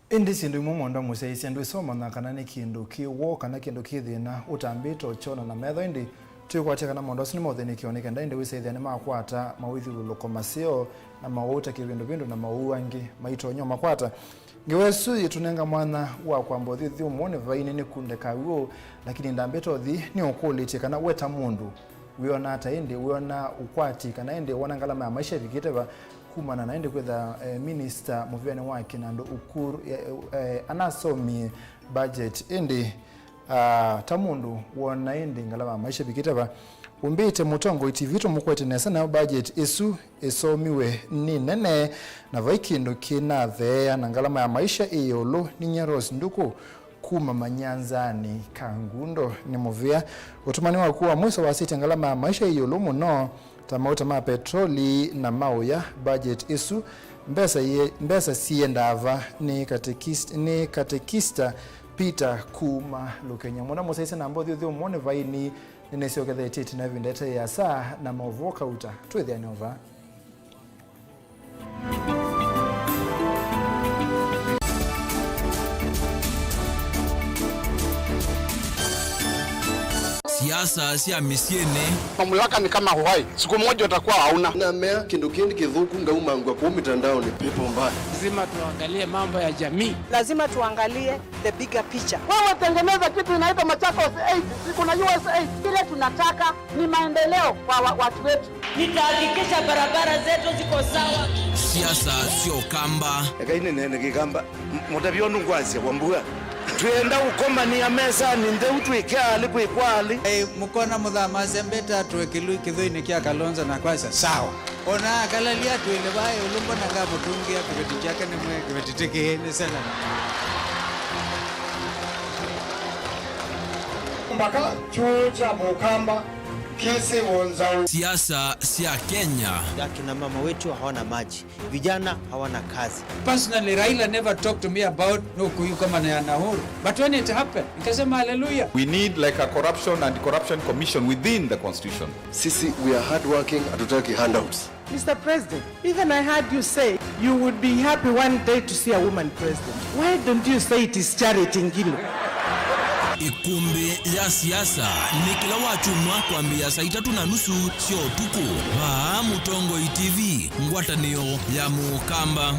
Ĩndĩ syĩndũ imwe Mwendwa mũsyaĩĩsya ndwĩsa ũmanya kana nĩ kĩndũ kĩ woo kana kĩndũ kĩ thĩna ũtambĩte ũkyona na metho, ĩndĩ twĩkwatya kana maũndũ asu nĩ ma ũthĩnĩkyo, nĩ kenda ĩndĩ wĩsaĩthya nĩmakwata mawĩthyũlũlũko maseo na maũũ ta kĩvindũvindũ na maũũ angĩ maitonya ũmakwata. Ngewa ĩsu yĩtũnenga mwanya wa kwamba ũthi ũthyũmũonĩ vainĩ nĩ kunde kaw'ũ, lakini ndambĩte ũthi nĩ ũkũlĩtye kana we ta mũndũ wĩona ata, ĩndĩ wĩona ũkwati kana ĩndĩ wona ngalama ya maisha ĩvikĩte va kumana na ĩndĩ kwĩtha, eh, minista mũvĩanĩ wa kĩnandũ Ukur, eh, eh, anasomie budget, ĩndĩ, ah, ta mũndũ wona ĩndĩ ngalama ya maisha ĩvikĩte va? Ũmbĩte Mũtongoi T V tũmũkwete nesa, nayo budget ĩsu ĩsomiwe nĩ nene na vai kĩndũ kĩnatheea na ngalama ya maisha ĩ ĩũlũ. Ninyie Rose Nduku kuma Manyanzani, Kangundo nĩ mũvĩa. Ũtũmani waku wa mwĩso wasĩtye ngalama ya maisha ĩ ĩũlũ mũno, ta mauta ma petroli na ma ũya. Budget ĩsu, mbesa iye-, mbesa siendaa va? Nĩ katekist-, nĩ katekista Peter kuma Lukenya. Mwendwa mũsyaĩĩsya namba ũthi ũthyũmũonĩ vainĩ, nĩnĩsyokethetye ĩtina ĩvinda ĩte ĩasa na maũvoo kauta twĩthĩane o vaa. Siasa sya mĩsyĩnĩ. Mamlaka ni kama uhai, siku moja utakuwa hauna. Namea kĩndũ kĩndĩ kĩthũku ngaumangwa kũu mitandaoni, pepo mbaya. Lazima tuangalie mambo ya jamii. Lazima tuangalie the bigger picture. Wewe tengeneza kitu inaitwa Machakos aid, si kuna U S aid. Kile tunataka ni maendeleo kwa wa-, watu wetu. Nitahakikisha barabara zetu ziko sawa. Siasa sya Ũkamba. Ekai nĩneene Kĩkamba. M-, mũtavya ũndũ ngwasya kwa mbua. Twĩenda ũkomanĩa mesanĩ ntheu twĩke alĩ kwĩkwa alĩ. Ei, mũkona mũthamasya mbeta atũe kĩlui kĩthũinĩ kya Kalonzo na kwasya, sawa. Ona akalalia atwĩle vaa ĩũlũ, mbona ngamũtũngĩa kĩveti kyake nĩmwe kĩveti tĩkĩĩ nĩ senata. Mpaka chuo cha Mũkamba kĩsĩ wonzau. Siasa sya Kenya. Akina mama wetu hawana maji, vijana hawana kazi. Personally, Raila never talked to me about no kuyu kama na ya Nahuru. But when it happened, nikasema, hallelujah. We need, like, a corruption and corruption commission within the constitution. Sisi, we are hardworking, hatutaki handouts. Mister President, even I heard you say you would be happy one day to see a woman president. Why don't you say it is Charity Ngilu? Ĩkũmbĩ ya siasa nĩ kĩla wakyumwa kwambĩĩa saa itatũ na nusu sya ũtukũ, vaa Mũtongoi T V, ngwatanĩo ya Mũkamba.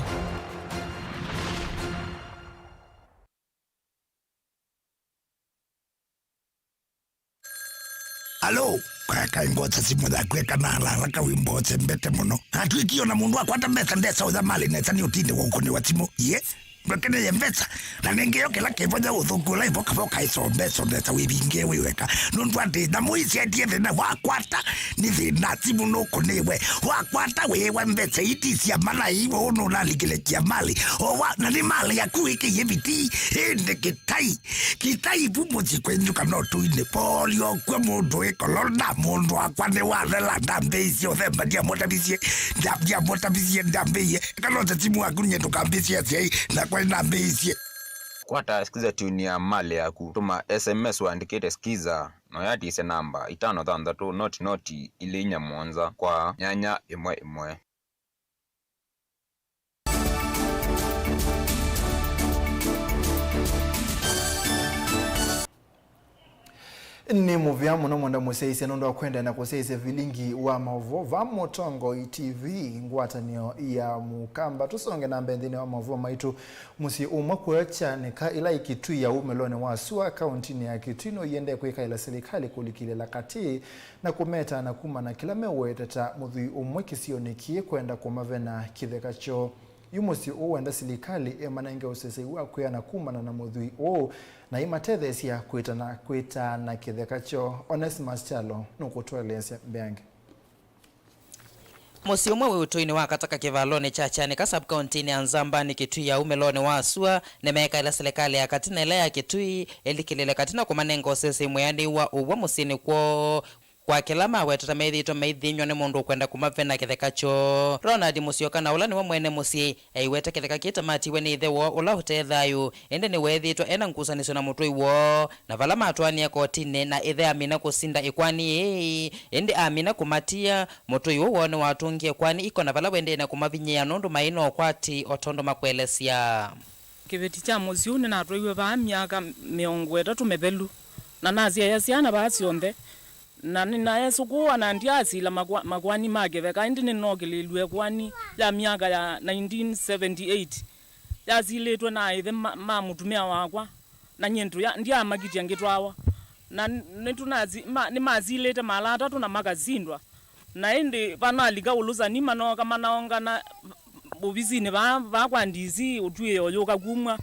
Alo, kaeka ngwata simũ yaku eka na haraka wĩmbose mbete mũno. Atwĩkie ona mũndũ akwata mbesa ndesa ũthamalĩ nesa nĩ ũtinde wa ũkũnĩwa simũ. Yes. Ndwekeneye mbesa, na nĩngĩ yo kĩla kĩvonya ũthũku ũla ĩvoka voka ĩsombe, sombesa wĩvinge wĩ weka. Nũndũ atĩ nyamũ ici endie thĩna wakwata, nĩ thĩna simũ nũkũnĩwe. Wakwata wĩwa mbesa iti cia malai, ũũ nũnalikĩle kia mali. O wa, na nĩ mali yaku ĩkĩie viti, ĩndĩ kĩtai. Kĩtai vu mũsyĩ kwenyu kana ũtũinĩ. Polio kwĩ mũndũ wĩ kolona, mũndũ wakwa nĩ wathela, ndambĩisye ũthemba, ndiamũtavisye, nda-, ndiamũtavisye, ndambĩie. Kana ũte simu waku nye ndũkambĩsye asyai, nakwa nĩnambĩisye. Kwata Skiza tune ya mali yaku, tũma S M S ũandĩkĩte Skiza, na ũyatisye namba itano thanthatũ noti noti ilĩ inya mũonza kwa nyanya ĩmwe ĩmwe. Nĩ mũvea mũno mwenda mũsyaĩĩsya nũndũ wa kwenda na kũsyaĩĩsya vilingi wa maũvoo va Mũtongoi T V, ngwatanĩo ya Mũkamba. Tũsonge na mbee nthĩnĩ wa maũvoo maitũ. Mũsyĩ ũmwe kũya Kyanĩka, ĩla ĩ Kitui ya umĩlonĩ wa sua, kaũntinĩ ya Kitui, nũiendee kwĩkaĩla silikalĩ kũlikĩlĩla katĩ na kũmeta na kumana kĩla meweteta mũthwii ũmwe kĩsionĩ kĩĩ kwenda kũmavena kĩtheka kyoo. Yu mũsyĩ ũũ wenda silikalĩ ĩmanenge ũsesei wa kwĩana kumana na mũthwii ũũ na ĩmatetheesya kwĩtana, kwĩtaana kĩtheka kyoo. Onesimus Kyalo nũkũtũeleesya mbeange. Mũsyĩ ũmwe wĩ ũtũinĩ wa Kataka kĩvalonĩ kya Kyanĩka sub-kaũntinĩ ya Nzambani Kitui ya umĩlonĩ wa sua nĩmeekaĩla silikalĩ ya katĩ na ĩla ya Kitui ĩlikĩlĩle katĩ na kũmanenga ũsesei mwĩanĩu wa ũw'o mũsyĩnĩ kwoo. Kwa kĩla mawetete methĩĩtwe maithĩnyw'a nĩ mũndũ ũkwenda kũmavena kĩtheka kyoo. Ronald Mũsyoka, na ũla nĩwe mwene mũsyĩ, aiweta kĩtheka kĩtamatiwe nĩ ĩthe woo ũla ũte thayũ, ĩndĩ nĩweethĩĩtwe e na ngusanĩsyo na mũtũi woo, na vala matwaanie kotinĩ na ĩthe amina kũsinda ĩkwani ĩĩ, ĩndĩ amina kũmatia, mũtũi ũũ woo nĩwatũngie kwani iko na vala wendee na kũmavinyĩĩa nũndũ maĩ na ũkwati o tondũ makwelesya. Kĩveti kya mũsyĩ ũũ nĩnatwaiwe vaa myaka mĩongo ĩtatũ mĩvelu, na nasyaĩa syana vaa syonthe. Na nĩnaesũkũũa na ndyaasila makwa-, makwani ma kĩtheka, ĩndĩ nĩnookĩlĩĩlw'e ĩkwani ya myaka ya nineteen seventy-eight yasilĩtwe na ĩthe ma, ma mũtumĩa wakwa, na nyie ndya-, ndyaamakitya ngĩtwawa. Na nĩtũnasi-, ma, nĩmasilĩte mala atatũ na makasindwa. Na ĩndĩ vanalika ũlũsani, manooka manaongana ovisinĩ vaa, vaa kwa D C, ũtw'ĩo ũyũka kumw'a.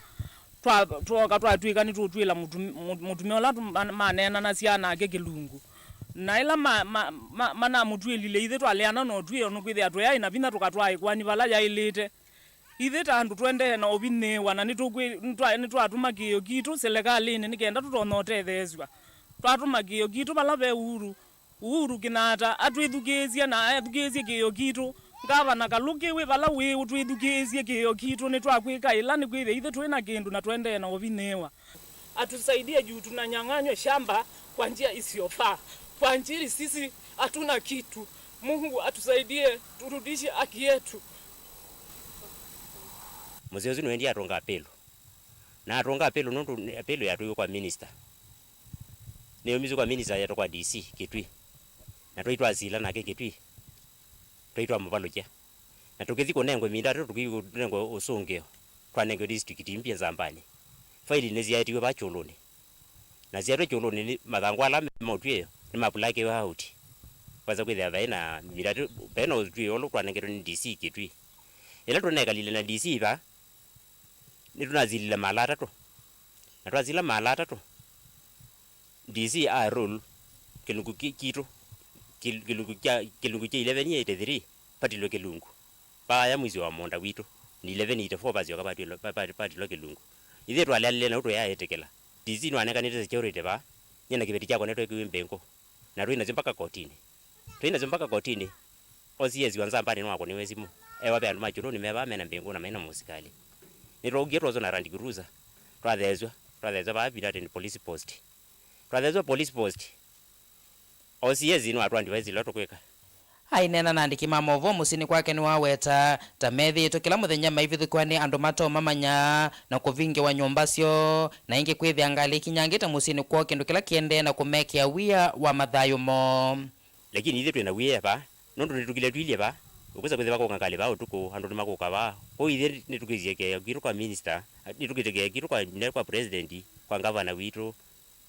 Twa-, twooka twatw'ĩka nĩtũũtw'ĩla mũtumi-, mũ-, mũtumĩa ũla tũ-, ma-, maneenanasya nake kĩlungu. Na ĩla ma-, ma-, ma-, manamũtw'ĩlile, ithyĩ twaleana na ũtw'ĩo nũkwĩthĩa tũyaĩ na vinya tũkatwaa ĩkwani vala yaĩlĩte. Ithyĩ ta andũ tũendee na ũvinyĩĩwa, na nĩtũkwĩ-, nĩtwa-, nĩtwatũma kĩĩo kitũ silikalĩnĩ nĩ kenda tũtonye ũtetheesw'a. Twatũma kĩĩo kitũ vala ve Uhuru. Uhuru Kenyatta atwĩthukĩĩsye na ethukĩĩsye kĩĩo kitũ. Ngavana Kaluki, wĩ vala wĩ, ũtwĩthukĩĩsye kĩĩo kitũ, nĩtwakwĩka ĩla nĩkwĩthĩa ithyĩ twĩ na kĩndũ na tũendee na ũvinyĩĩwa. Atusaidie juu tunanyang'anywa shamba kwa njia isiyofaa. Kwa ajili sisi hatuna kitu. Mungu atusaidie turudishe haki yetu. Mũsyĩ ũsu nĩwendie atũnga apĩlũ. Na atũnga apĩlũ nũndũ nĩ-, apĩlũ yatwaiwe kwa minista. Nĩyaumisye kwa minista yetwa kwa D C Kitui. Na twaĩ twasila nake Kitui. Twaĩ twamũvalũkya. Na tũkĩthi kũnengwa ĩvinda atĩ tũkĩthi kũnengwa ũsũngĩo. Twanengewe district mpya Nzambani. Faili nĩsyaetiwe vaa kyũlũnĩ. Na syaetwe kyũlũnĩ nĩ mathangũ ala me ma ũtw'ĩo nĩmapulakiwe out. Kwasa kwĩthĩa vaĩ na ĩvinda atĩ vaĩ na ũtw'ĩo ũla twanengetwe nĩ D C Kitui. Ĩla tũnekalile na D C vaa, nĩtũnasilile maala atatũ. Na twasila maala atatũ, D C a rule kĩlungu ki-, kitũ, kĩl-, kĩlungu kya, kĩlungu kya eleven eighty-three, patilwe kĩlungu. Paaya mũisyo wa mũũnda witũ, ni eleven eighty-four pasyoka patwĩlwa-, pa-, pa-, patilwa kĩlungu. Ithyĩ twaleanile nau tũyaetĩkĩla. D C nĩwanekanĩte security vaa, nyie na kĩveti kyakwa nĩtwekiwe mbĩngũ. Na twĩ nasyo mpaka kotinĩ. Twĩ nasyo mpaka kotinĩ. O C S wa Nzambani nĩwakũniwe simũ. Ewa ve andũ ma kyũlũnĩ me vaa mena mbĩngũ na mena mũsikalĩ. Nĩtwaukie twoswa na Land Cruiser. Twatheesw'a. Twatheesw'a vaa Vinatini Police Post. Twatheesw'a Police Post. O C S nĩwatũandĩvaisye ĩla tũkwĩka. Aineena na andĩki ma maũvoo mũsyĩnĩ kwake nĩwaweta ta methĩĩtwe kĩla mũthenya maivithũkĩwa nĩ andũ mataũmamanya na kũvingĩwa nyũmba syoo, na ĩngĩ kwĩthĩa ngalĩ ikinyangĩte mũsyĩnĩ kwoo, kĩndũ kĩla kĩendee na kũmekĩa wia wa mathayũ moo. Lakini ithyĩ twĩ na wia vaa, nũndũ nĩtũkile twilye vaa, ũkwĩsa kwĩthĩwa kũka ngalĩ vaa ũtukũ, andũ nĩmakũka vaa. Kwoou ithyĩ nĩtũkĩsie kĩeo kitũ kwa minister, nĩtũkĩte kĩeo kitũ kwa, kwa president, kwa ngavana witũ.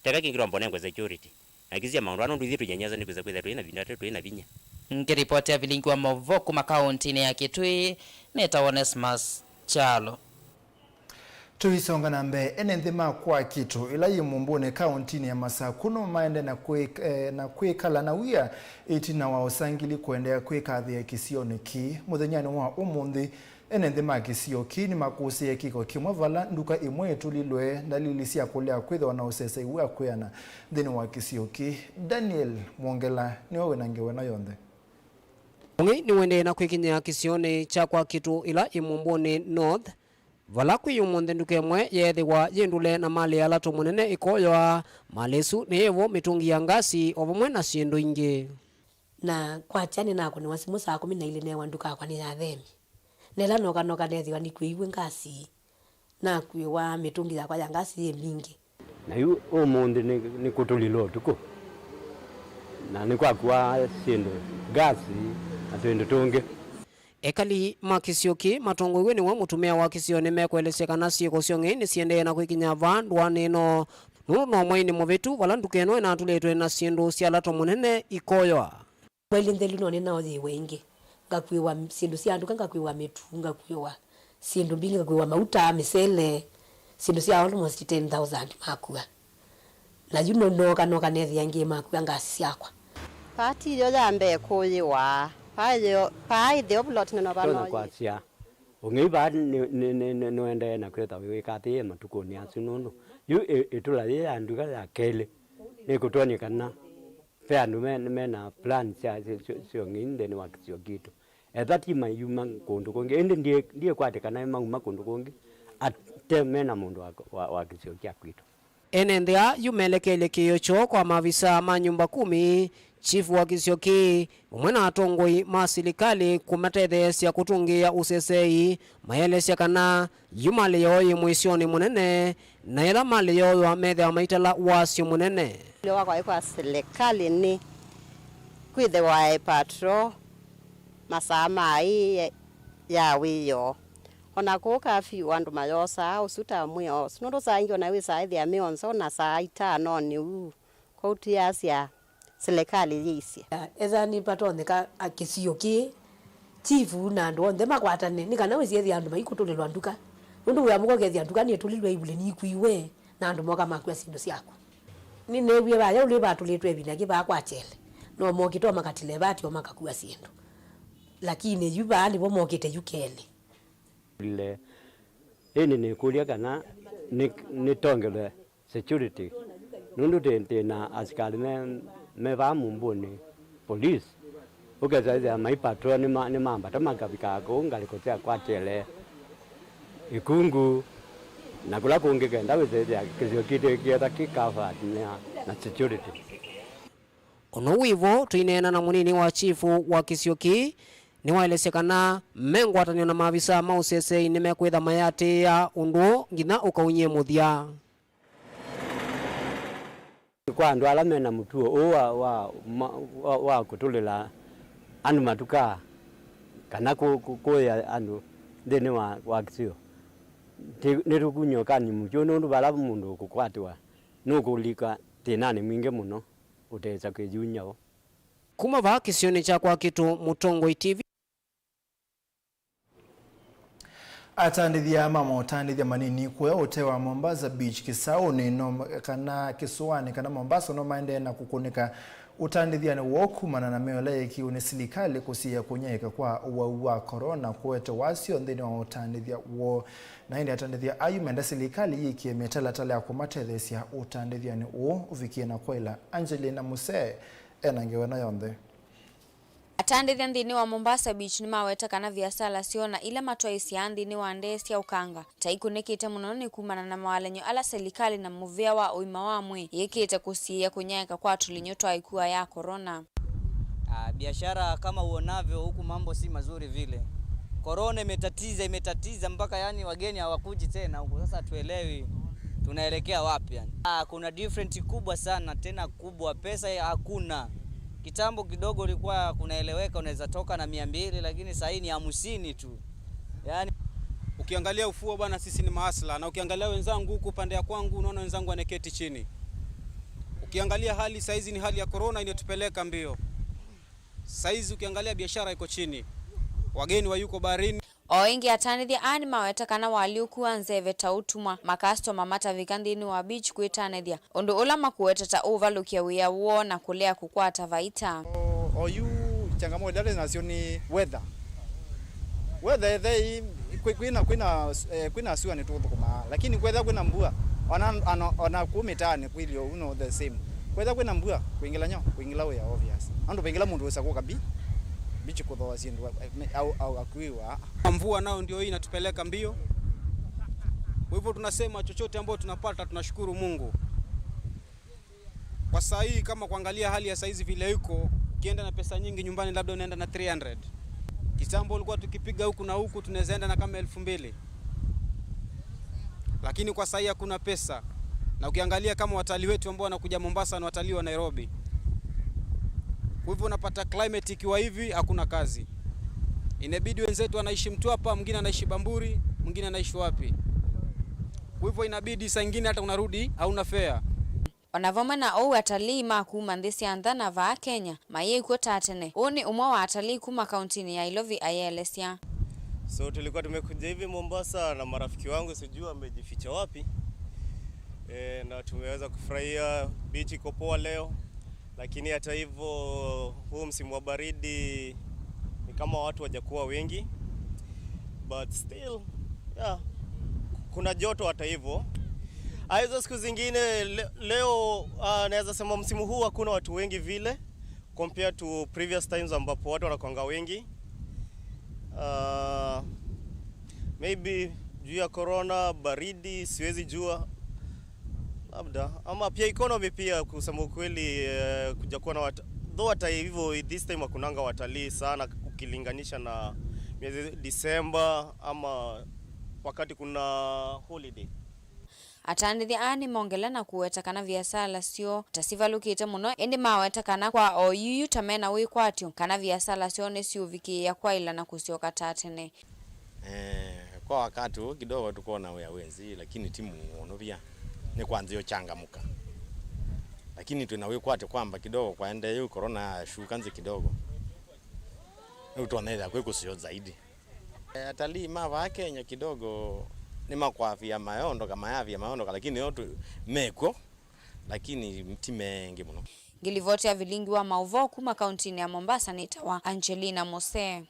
Teka kĩngĩ twamba ũnengwe security. Na kĩsya maũndũ aa nũndũ ithyĩ tũinyanyasa nĩkwĩsa kwĩthĩa twĩ na vinya, twĩ na vinya. Ngĩripotĩa vilingi wa maũvoo kuma kaũntinĩ ya Kitui, nĩtawa Onesmus Kyalo. Tũisonga na mbee, ene nthĩ ma Kwa Kitũ, ĩla yĩ Mumbũnĩ, kaũntinĩ ya Masaku, no maendee na kwĩ-, eh, na kwĩkala na wia ĩtina wa ũsangili kũendeea kwĩkathĩa kĩsionĩ kĩĩ. Mũthenyanĩ wa ũmũnthĩ, ene nthĩ ma kĩsio kĩĩ nĩmakũsĩĩe kĩko kĩmwe vala nduka ĩmwe ĩtũlilwe, ndalili sya kũlea kwĩthĩwa na ũsesei wa kwĩana nthĩnĩ wa kĩsio kĩĩ. Daniel Mwongela nĩwe wĩ na ngewa ĩno yonthe. Ũng'ei nĩũendee na kwĩkinyĩa kĩsionĩ kya Kwa Kitũ ĩla yĩ Mumbũnĩ North, vala kwĩ ũmũnthĩ nduka ĩmwe yeethĩwa yĩ ndũle na malĩ ya lato mũnene ĩkoywa. Malĩ ĩsu nĩyĩvo mĩtũngi ya ngasi o vamwe na syĩndũ ingĩ. Na kwakya nĩnakũnĩwa simũ saa kũmi na ilĩ neewa nduka yakwa nĩyathemie. Nela noka noka neethĩwa nĩkwĩiw'e ngasi, nakuĩwa mĩtũngi yakwa ya ngasi yĩ mingĩ. Na yu ũmũnthĩ nĩ, nĩ kũtũlile ũtukũ, na nĩkwakua syĩndũ, ngasi na twĩndũ tũngĩ. Ekali ma kĩsio kĩĩ matongoew'e nĩwe mũtumĩa wa kĩsio nĩmekũelesya kana syĩko sya ũng'ei nĩsiendee na kwĩkinya vaa ndũanĩ ĩno, nũndũ no mweinĩ mũvĩtu vala nduka ĩno ĩnatũlĩtwe na syĩndũ sya lato mũnene ikoywa. Mbailĩ nthelu no nĩnaoyĩwe ĩngĩ, ngakuĩwa syĩndũ sya nduka, ngakuĩwa mĩtu, ngakuĩwa syĩndũ mbingĩ, ngakuĩwa mauta, mĩsele, syĩndũ sya almost ten thousand makua. Na yu no-, nooka, nooka neethĩa angĩ makua ngasi syakwa. Party yo ya mbee kũyĩwa, paa yo, paa ĩtheo plot neno. Tona vanoyi kwasya, ũng'ei vaa nĩ, nĩ, nĩ, nĩ, nĩũendee na kwĩthwa wĩwĩka atĩĩ matukũnĩ asu, nũndũ yu ĩ-, ĩtũla yĩ ya nduka ya kelĩ nĩkũtwony'a kana ve andũ me, mena plan sya, sya, sya, sya ũng'ei nthĩnĩ wa kĩsio kitũ. Etha ti mayuma kũndũ kũngĩ, ĩndĩ ndiĩ, ndiĩkwatĩ kana mauma kũndũ kũngĩ ate mena mũndũ wa, wa, wa kĩsio kya kwitũ. Ene nthĩ aa yu melekelye kĩĩo kyoo kwa maavisa ma nyũmba kumi, chifu wa kĩsio kĩĩ, vamwe na atongoi ma silikalĩ kũmatetheesya kũtũngĩĩa ũsesei, maelesya kana yu malĩ yoo yĩ mũisyonĩ mũnene, na ĩla malĩ yooywa methĩawa maitala wasyo mũnene. Wakwa kwa silikalĩ nĩ kwĩthĩwa e patrol masaa ma ĩ ya wĩoo. O na kũu kafyu andũ mayosaa ũsu ta mwĩoo ũsu, nũndũ saa ingĩ o na wĩsaa ĩthĩa mĩonzo na saa itanonĩ ũu. Kwoou twĩasya silikalĩ yĩisye. Ethani vatonyeka a kĩsio kĩĩ, chifu na andũ onthe makwatane nĩ kana wĩsĩ ethĩa andũ maikũtũlĩlwa nduka. Nũndũ wĩa mũka ũkethĩa nduka nĩtũlilwe ivulĩ nikuiwe na andũ moka makua syĩndũ syaku. Nĩneewie vaya ũlĩ vatũlĩtwe ĩvinda kĩ vaa kwa kyele, no mokĩte o makatile vati o makakua syĩndũ. Lakini yu vaa nĩvo mokĩte yu kelĩ. Ile, ĩndĩ nĩkũlya kana nĩ, nĩtongelwe security, nũndũ twĩ, twĩ na asikalĩ me, me vaa Mumbũnĩ, police. Ũkesa ĩthĩa mai patrol nĩma-, nĩmambata makavikaa kũu ngalĩko sya kwa kyele, Ĩkungu, na kũla kũngĩ kenda wĩsĩthĩa kĩsio kitũ kĩetha kĩ covered na, na security. Ũndũ wĩ vo, tũineena na mũnini wa chifu wa kĩsio kĩĩ, nĩwaelesya kana me ngwatanĩo na maavisa ma ũsesei nĩmekwĩtha mayatĩĩa ũndũ ũũ nginya ũkaũnyie mũthya. Kwa andũ ala mena mũtuo ũũ wa, wa, ma-, wa, wa kũtũlĩla andũ matukaa kana kũ-, kũ-, kũĩa andũ nthĩnĩ wa, wa kĩsio, ti-, nĩtũkuny'e ũkany'o mũkyũ, nũndũ vala mũndũ ũkũkwatĩwa nũkũlika thĩnanĩ mwingĩ mũno ũtesa kwĩyunya vo. Kuma vaa kĩsionĩ kya Kwa Kitũ, Mũtongoi T V. Atandĩthya ma maũtandĩthya manini kũya ũtee wa Mombasa Beach kĩsaũnĩ no, kana kĩsũanĩ kana Mombasa no maendee na kũkũnĩka ũtandĩthyanĩ woo kumana na mĩao ĩla yeekiwe nĩ silikalĩ kũsiĩĩa kũnyaĩĩka kwa ũwau wa corona kũete wasyo nthĩnĩ wa ũtandĩthya woo. Na ĩndĩ atandĩthya ayu menda silikalĩ yĩkĩe mĩtalatala ya kũmatetheesya ũtandĩthyanĩ ũũ ũvikie na kwaĩla. Angelina Musee ena ngewa ĩno yonthe. Atandĩthya nthĩnĩ wa Mombasa Beach nĩmaweta kana viasala syoo na ila matwaĩsyaa nthĩnĩ wa ndee sya ũkanga ta ikũnĩkĩte mũno nĩ kumana na mawalany'o ala silikalĩ na mũvĩa wa ũima wa mwĩĩ yĩkĩte kũsiĩĩa kũnyaĩĩka kwa tũlinyũ twa ĩkua ya corona. Ah, biashara kama uonavyo huku mambo si mazuri vile. Corona imetatiza, imetatiza mpaka yani wageni hawakuji tena huku. Sasa hatuelewi tunaelekea wapi yani. Ah, kuna different kubwa sana, tena kubwa. Pesa ya hakuna. Kitambo kidogo ilikuwa kunaeleweka, unaweza toka na mia mbili, lakini saa hii ni hamsini tu. Yani, ukiangalia ufuo bwana, sisi ni mahasla, na ukiangalia wenzangu huku pande ya kwangu, unaona wenzangu wanaketi chini. Ukiangalia hali saizi ni hali ya corona inatupeleka mbio. Saizi ukiangalia biashara iko chini, wageni wa yuko baharini. O ĩngĩ, atanĩthya aa nĩmaweta kana ũalyũku wa nzeve ta ũtumwa makastoma matavika nthĩnĩ wa beach kwĩtanĩthya, ũndũ ũla makũweta ta ũũvalũkya wĩa woo na kũlea kũkwata vaita. O, oyu changamoto ila twĩ nasyo nĩ weather. Weather ethei kwĩ- kwĩna kwĩna eh, kwĩna sua nĩtũthũkũmaa, lakini kwethĩa kwĩna mbua, ona ona, ona kũ mĩtaanĩ kwĩlyo ũno the same. Kwethĩa kwĩna mbua, kwĩngĩla nyo, kwĩngĩla wĩa obvious. Andũ vaingĩla mũndũ wĩsa kũka bi- beach kũthooa syĩndũ, eh, me- au au akuiwa. Mvua nao ndio hii inatupeleka mbio. Kwa hivyo tunasema chochote ambao tunapata tunashukuru Mungu. Kwa saa hii, kama kuangalia hali ya saizi vile iko, ukienda na pesa nyingi nyumbani, labda unaenda na three hundred. Kitambo ulikuwa tukipiga huku na huku, tunaweza enda na kama elfu mbili. Lakini kwa saa hii hakuna pesa. Na ukiangalia kama watalii wetu ambao wanakuja Mombasa ni watalii wa Nairobi. Kwa hivyo unapata climate ikiwa hivi, hakuna kazi. Inabidi wenzetu wanaishi Mtwapa, mwingine anaishi Bamburi, mwingine anaishi wapi. Kwa hivyo inabidi saa ingine hata unarudi hauna fare. O na vamwe na ũu, atalii ma kuma nthĩ sya nza na vaa Kenya mayĩkw'o ta tene. Ũũ nĩ ũmwe wa atalii kuma kauntinĩ ya Ilovi ayĩelesya. So tulikuwa tumekuja hivi Mombasa na marafiki wangu, sijui wamejificha wapi. E, na tumeweza kufurahia beach, iko poa leo, lakini hata hivyo huu msimu wa baridi ni kama watu wajakuwa wengi, but still, yeah, kuna joto hata hivyo. Ah, hizo siku zingine le- leo, ah, naweza sema msimu huu hakuna watu wengi vile compared to previous times ambapo watu wanakwanga wengi. Ah, maybe juu ya corona, baridi, siwezi jua. Labda. Ama pia economy pia, kusema ukweli, eh, kuja kuwa na wat- though hata hivyo this time hakunanga watalii sana ukilinganisha na miezi December ama wakati kuna holiday. Atanĩthya aa nĩmongela na kũweta kana viasala syoo ta sivalũkĩte mũno, ĩndĩ maweta kana kwa o yuyu ta mena wĩkwatyo kana viasala syoo nĩsiũvikĩĩa kwaĩla na kũsyoka ta tene. Eh, kwa wakati huu kidogo tuko na wĩa wĩ nzĩ, lakini ti mũno vya. Nĩ kwa nzĩ ũchangamũka. Lakini twĩna wĩkwatyo kwamba kidogo kwaendee yu corona yashuka nzĩ kidogo. Rĩu twonethĩa kwĩ kũseo zaidi. Eh, atalii ma vaa Kenya kidogo nĩ makwavia mayoondoka, mayavia mayoondoka, lakini yo tu- mekw'o, lakini ti mengĩ mũno. Ngĩlivoti ya vilingi wa maũvoo kuma kauntinĩ ya Mombasa nĩtawa Angelina Mose.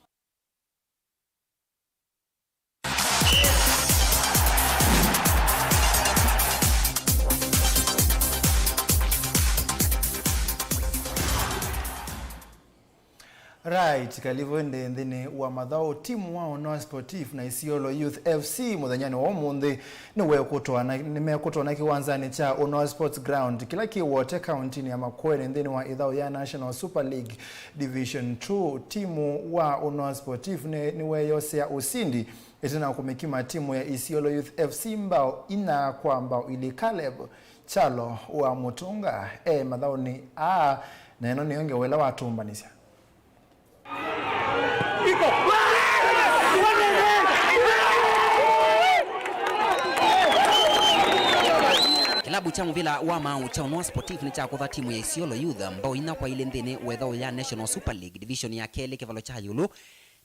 Right, kalivu ĩndĩ nthĩnĩ wa mathaũ. Timu wa Ũnoa Sportif na Isiolo Youth F C mũthenyanĩ wa ũmũnthĩ nĩwekũtwana, nĩmekũtwana kĩwanzanĩ kya Ũnoa Sports Ground kĩla kĩ Wote, kauntinĩ ya Makueni, nthĩnĩ wa ĩthaũ ya National Super League Division two. Timu wa Ũnoa Sportif nĩ- nĩweyosea ũsindi ĩtina wa kũmĩkima timu ya Isiolo Youth F C mbao inya kwa mbao ilĩ. Caleb Kyalo wa Mũtũnga e mathaũnĩ aa, na ĩno nĩyo ngewa ĩla watũmbanĩsya. Kĩlabu kya mũvĩla wa maaũ kya Ũnoa Sportif nĩkyakũtha timu ya Isiolo Youth mbao inya kwa ilĩ nthĩnĩ wa ĩthaũ ya National Super League Division ya kelĩ kĩvalo kya ĩũlũ,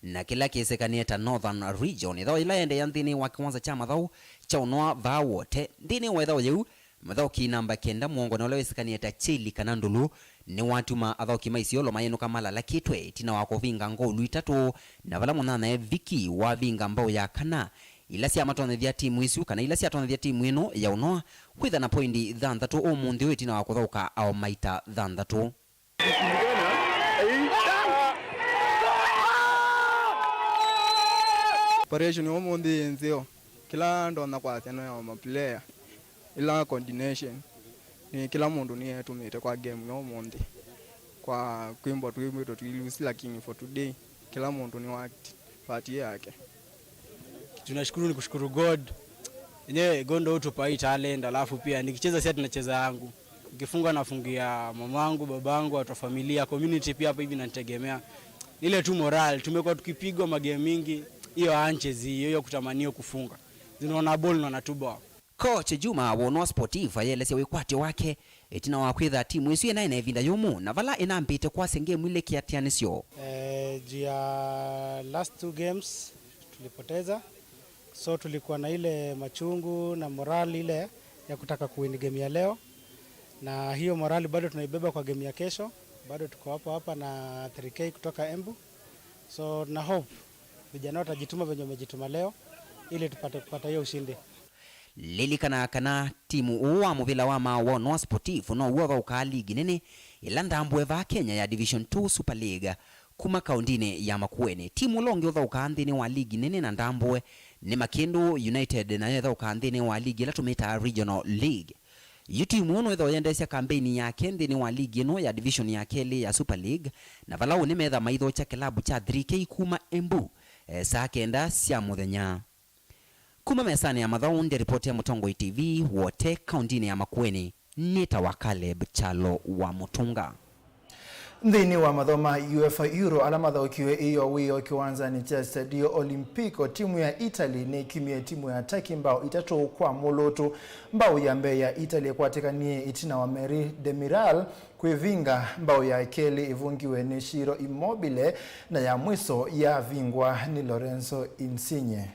na kĩla kĩsĩkanĩe ta Northern Region. Ĩthaũ yĩla yaendeea nthĩnĩ wa kĩwanza kya mathaũ kya Ũnoa vaa Wote. Nthĩnĩ wa ĩthaũ yĩu, mũthaũki namba kenda, mũongo na ũla wĩsĩkanĩe ta Cheli kana Ndũlũ, nĩwatuma athaũki ma Isiolo mayĩnũka malalakĩtwe ĩtina wa kũvinga ngolu itatũ, na vala mũnyanyae Viki wavinga mbao ya kana, ila syamatonyethya timu isu, kana ila syatonyethya timu ĩno ya Ũnoa kwĩtha na poindi thanthatũ ũmũnthĩ ũyũ ĩtina wa kũthaũka ao maita thanthatũ. Operation ya ũmũnthĩ yĩ nzeo. Kĩla ndonya kwasya nĩ ya maplayer, ĩla coordination, nĩ kĩla mũndũ nĩetũmĩte kwa game ya ũmũnthĩ, kwa kwĩmbwa twĩmbĩtwe twi lose, lakini for today, kĩla mũndũ nĩ worked part yake. Tunashukuru, ni kushukuru God. Yenyewe God ndo hutupa hii talent, alafu pia nikicheza si ati nacheza yangu. Nikifunga nafungia mamangu, babangu, watu wa familia, community pia hapa hivi nanitegemea. Ile tu moral, tumekuwa tukipigwa magame mingi, hiyo hunches hiyo, hiyo kutamaniwa kufunga. Zinaona ball na wanatuboa. Coach Juma wa Ũnoa Sportif ayelesya wĩkwatyo wake ĩtina wa kwĩtha timu ĩsu ĩnaĩ na ĩvinda yũmũ, na vala ĩnambĩte kwasya ngemu ilĩ kĩatĩanĩsyo. Eh, juu ya last two games, Tulipoteza. So tulikuwa na ile machungu na morale ile ya kutaka kuwin game ya leo, na hiyo morale bado tunaibeba kwa game ya kesho. Bado tuko hapo hapa na three K kutoka Embu, so na hope vijana watajituma venye wamejituma leo ili tupate kupata hiyo ushindi. Lilikana kana timu ũũ wa mũvĩla wa maũ wa Unoa Sportif now'o ũthaũkaa ligi nene ĩla ndambũe vaa Kenya ya Division two Super League kuma kaũndĩnĩ ya Makueni. Timu ũla ũngĩ ũthaũkaa nthĩnĩ wa ligi nene na ndambũe nĩ Makĩndũ United, nayo ĩthaũkaa nthĩnĩ wa ligi ĩla tũmĩtaa Regional League. Yu timu ĩno ĩthoo yendeesya kambeini yake nthĩnĩ wa ligi ĩno ya division ya kelĩ ya Super League, na vala ũnĩ metha maithokya kĩlabu kya three K kuma Embu, eh, saa kenda sya mũthenya. Kuma mesanĩ ya mathaũ, ndĩ ripoti ya Mũtongoi T V, Wote, kaũndĩnĩ ya Makueni, nĩtawa Caleb Kyalo wa Mũtũnga. Nthĩnĩ wa mathaũ ma UEFA Euro ala mathaũkiwe ĩyo wĩoo kĩwanzanĩ kya Stadio Olimpico, timu ya Italy nĩkimie timu ya Turkey mbao itatũ kwa mũlũtũ. Mbao ya mbee ya Italy ĩkwatĩkanie ĩtina wa Merih Demiral kwĩvinga, mbao ya kelĩ ĩvungiwe nĩ Ciro Immobile, na ya mwiso yavingwa nĩ Lorenzo Insigne.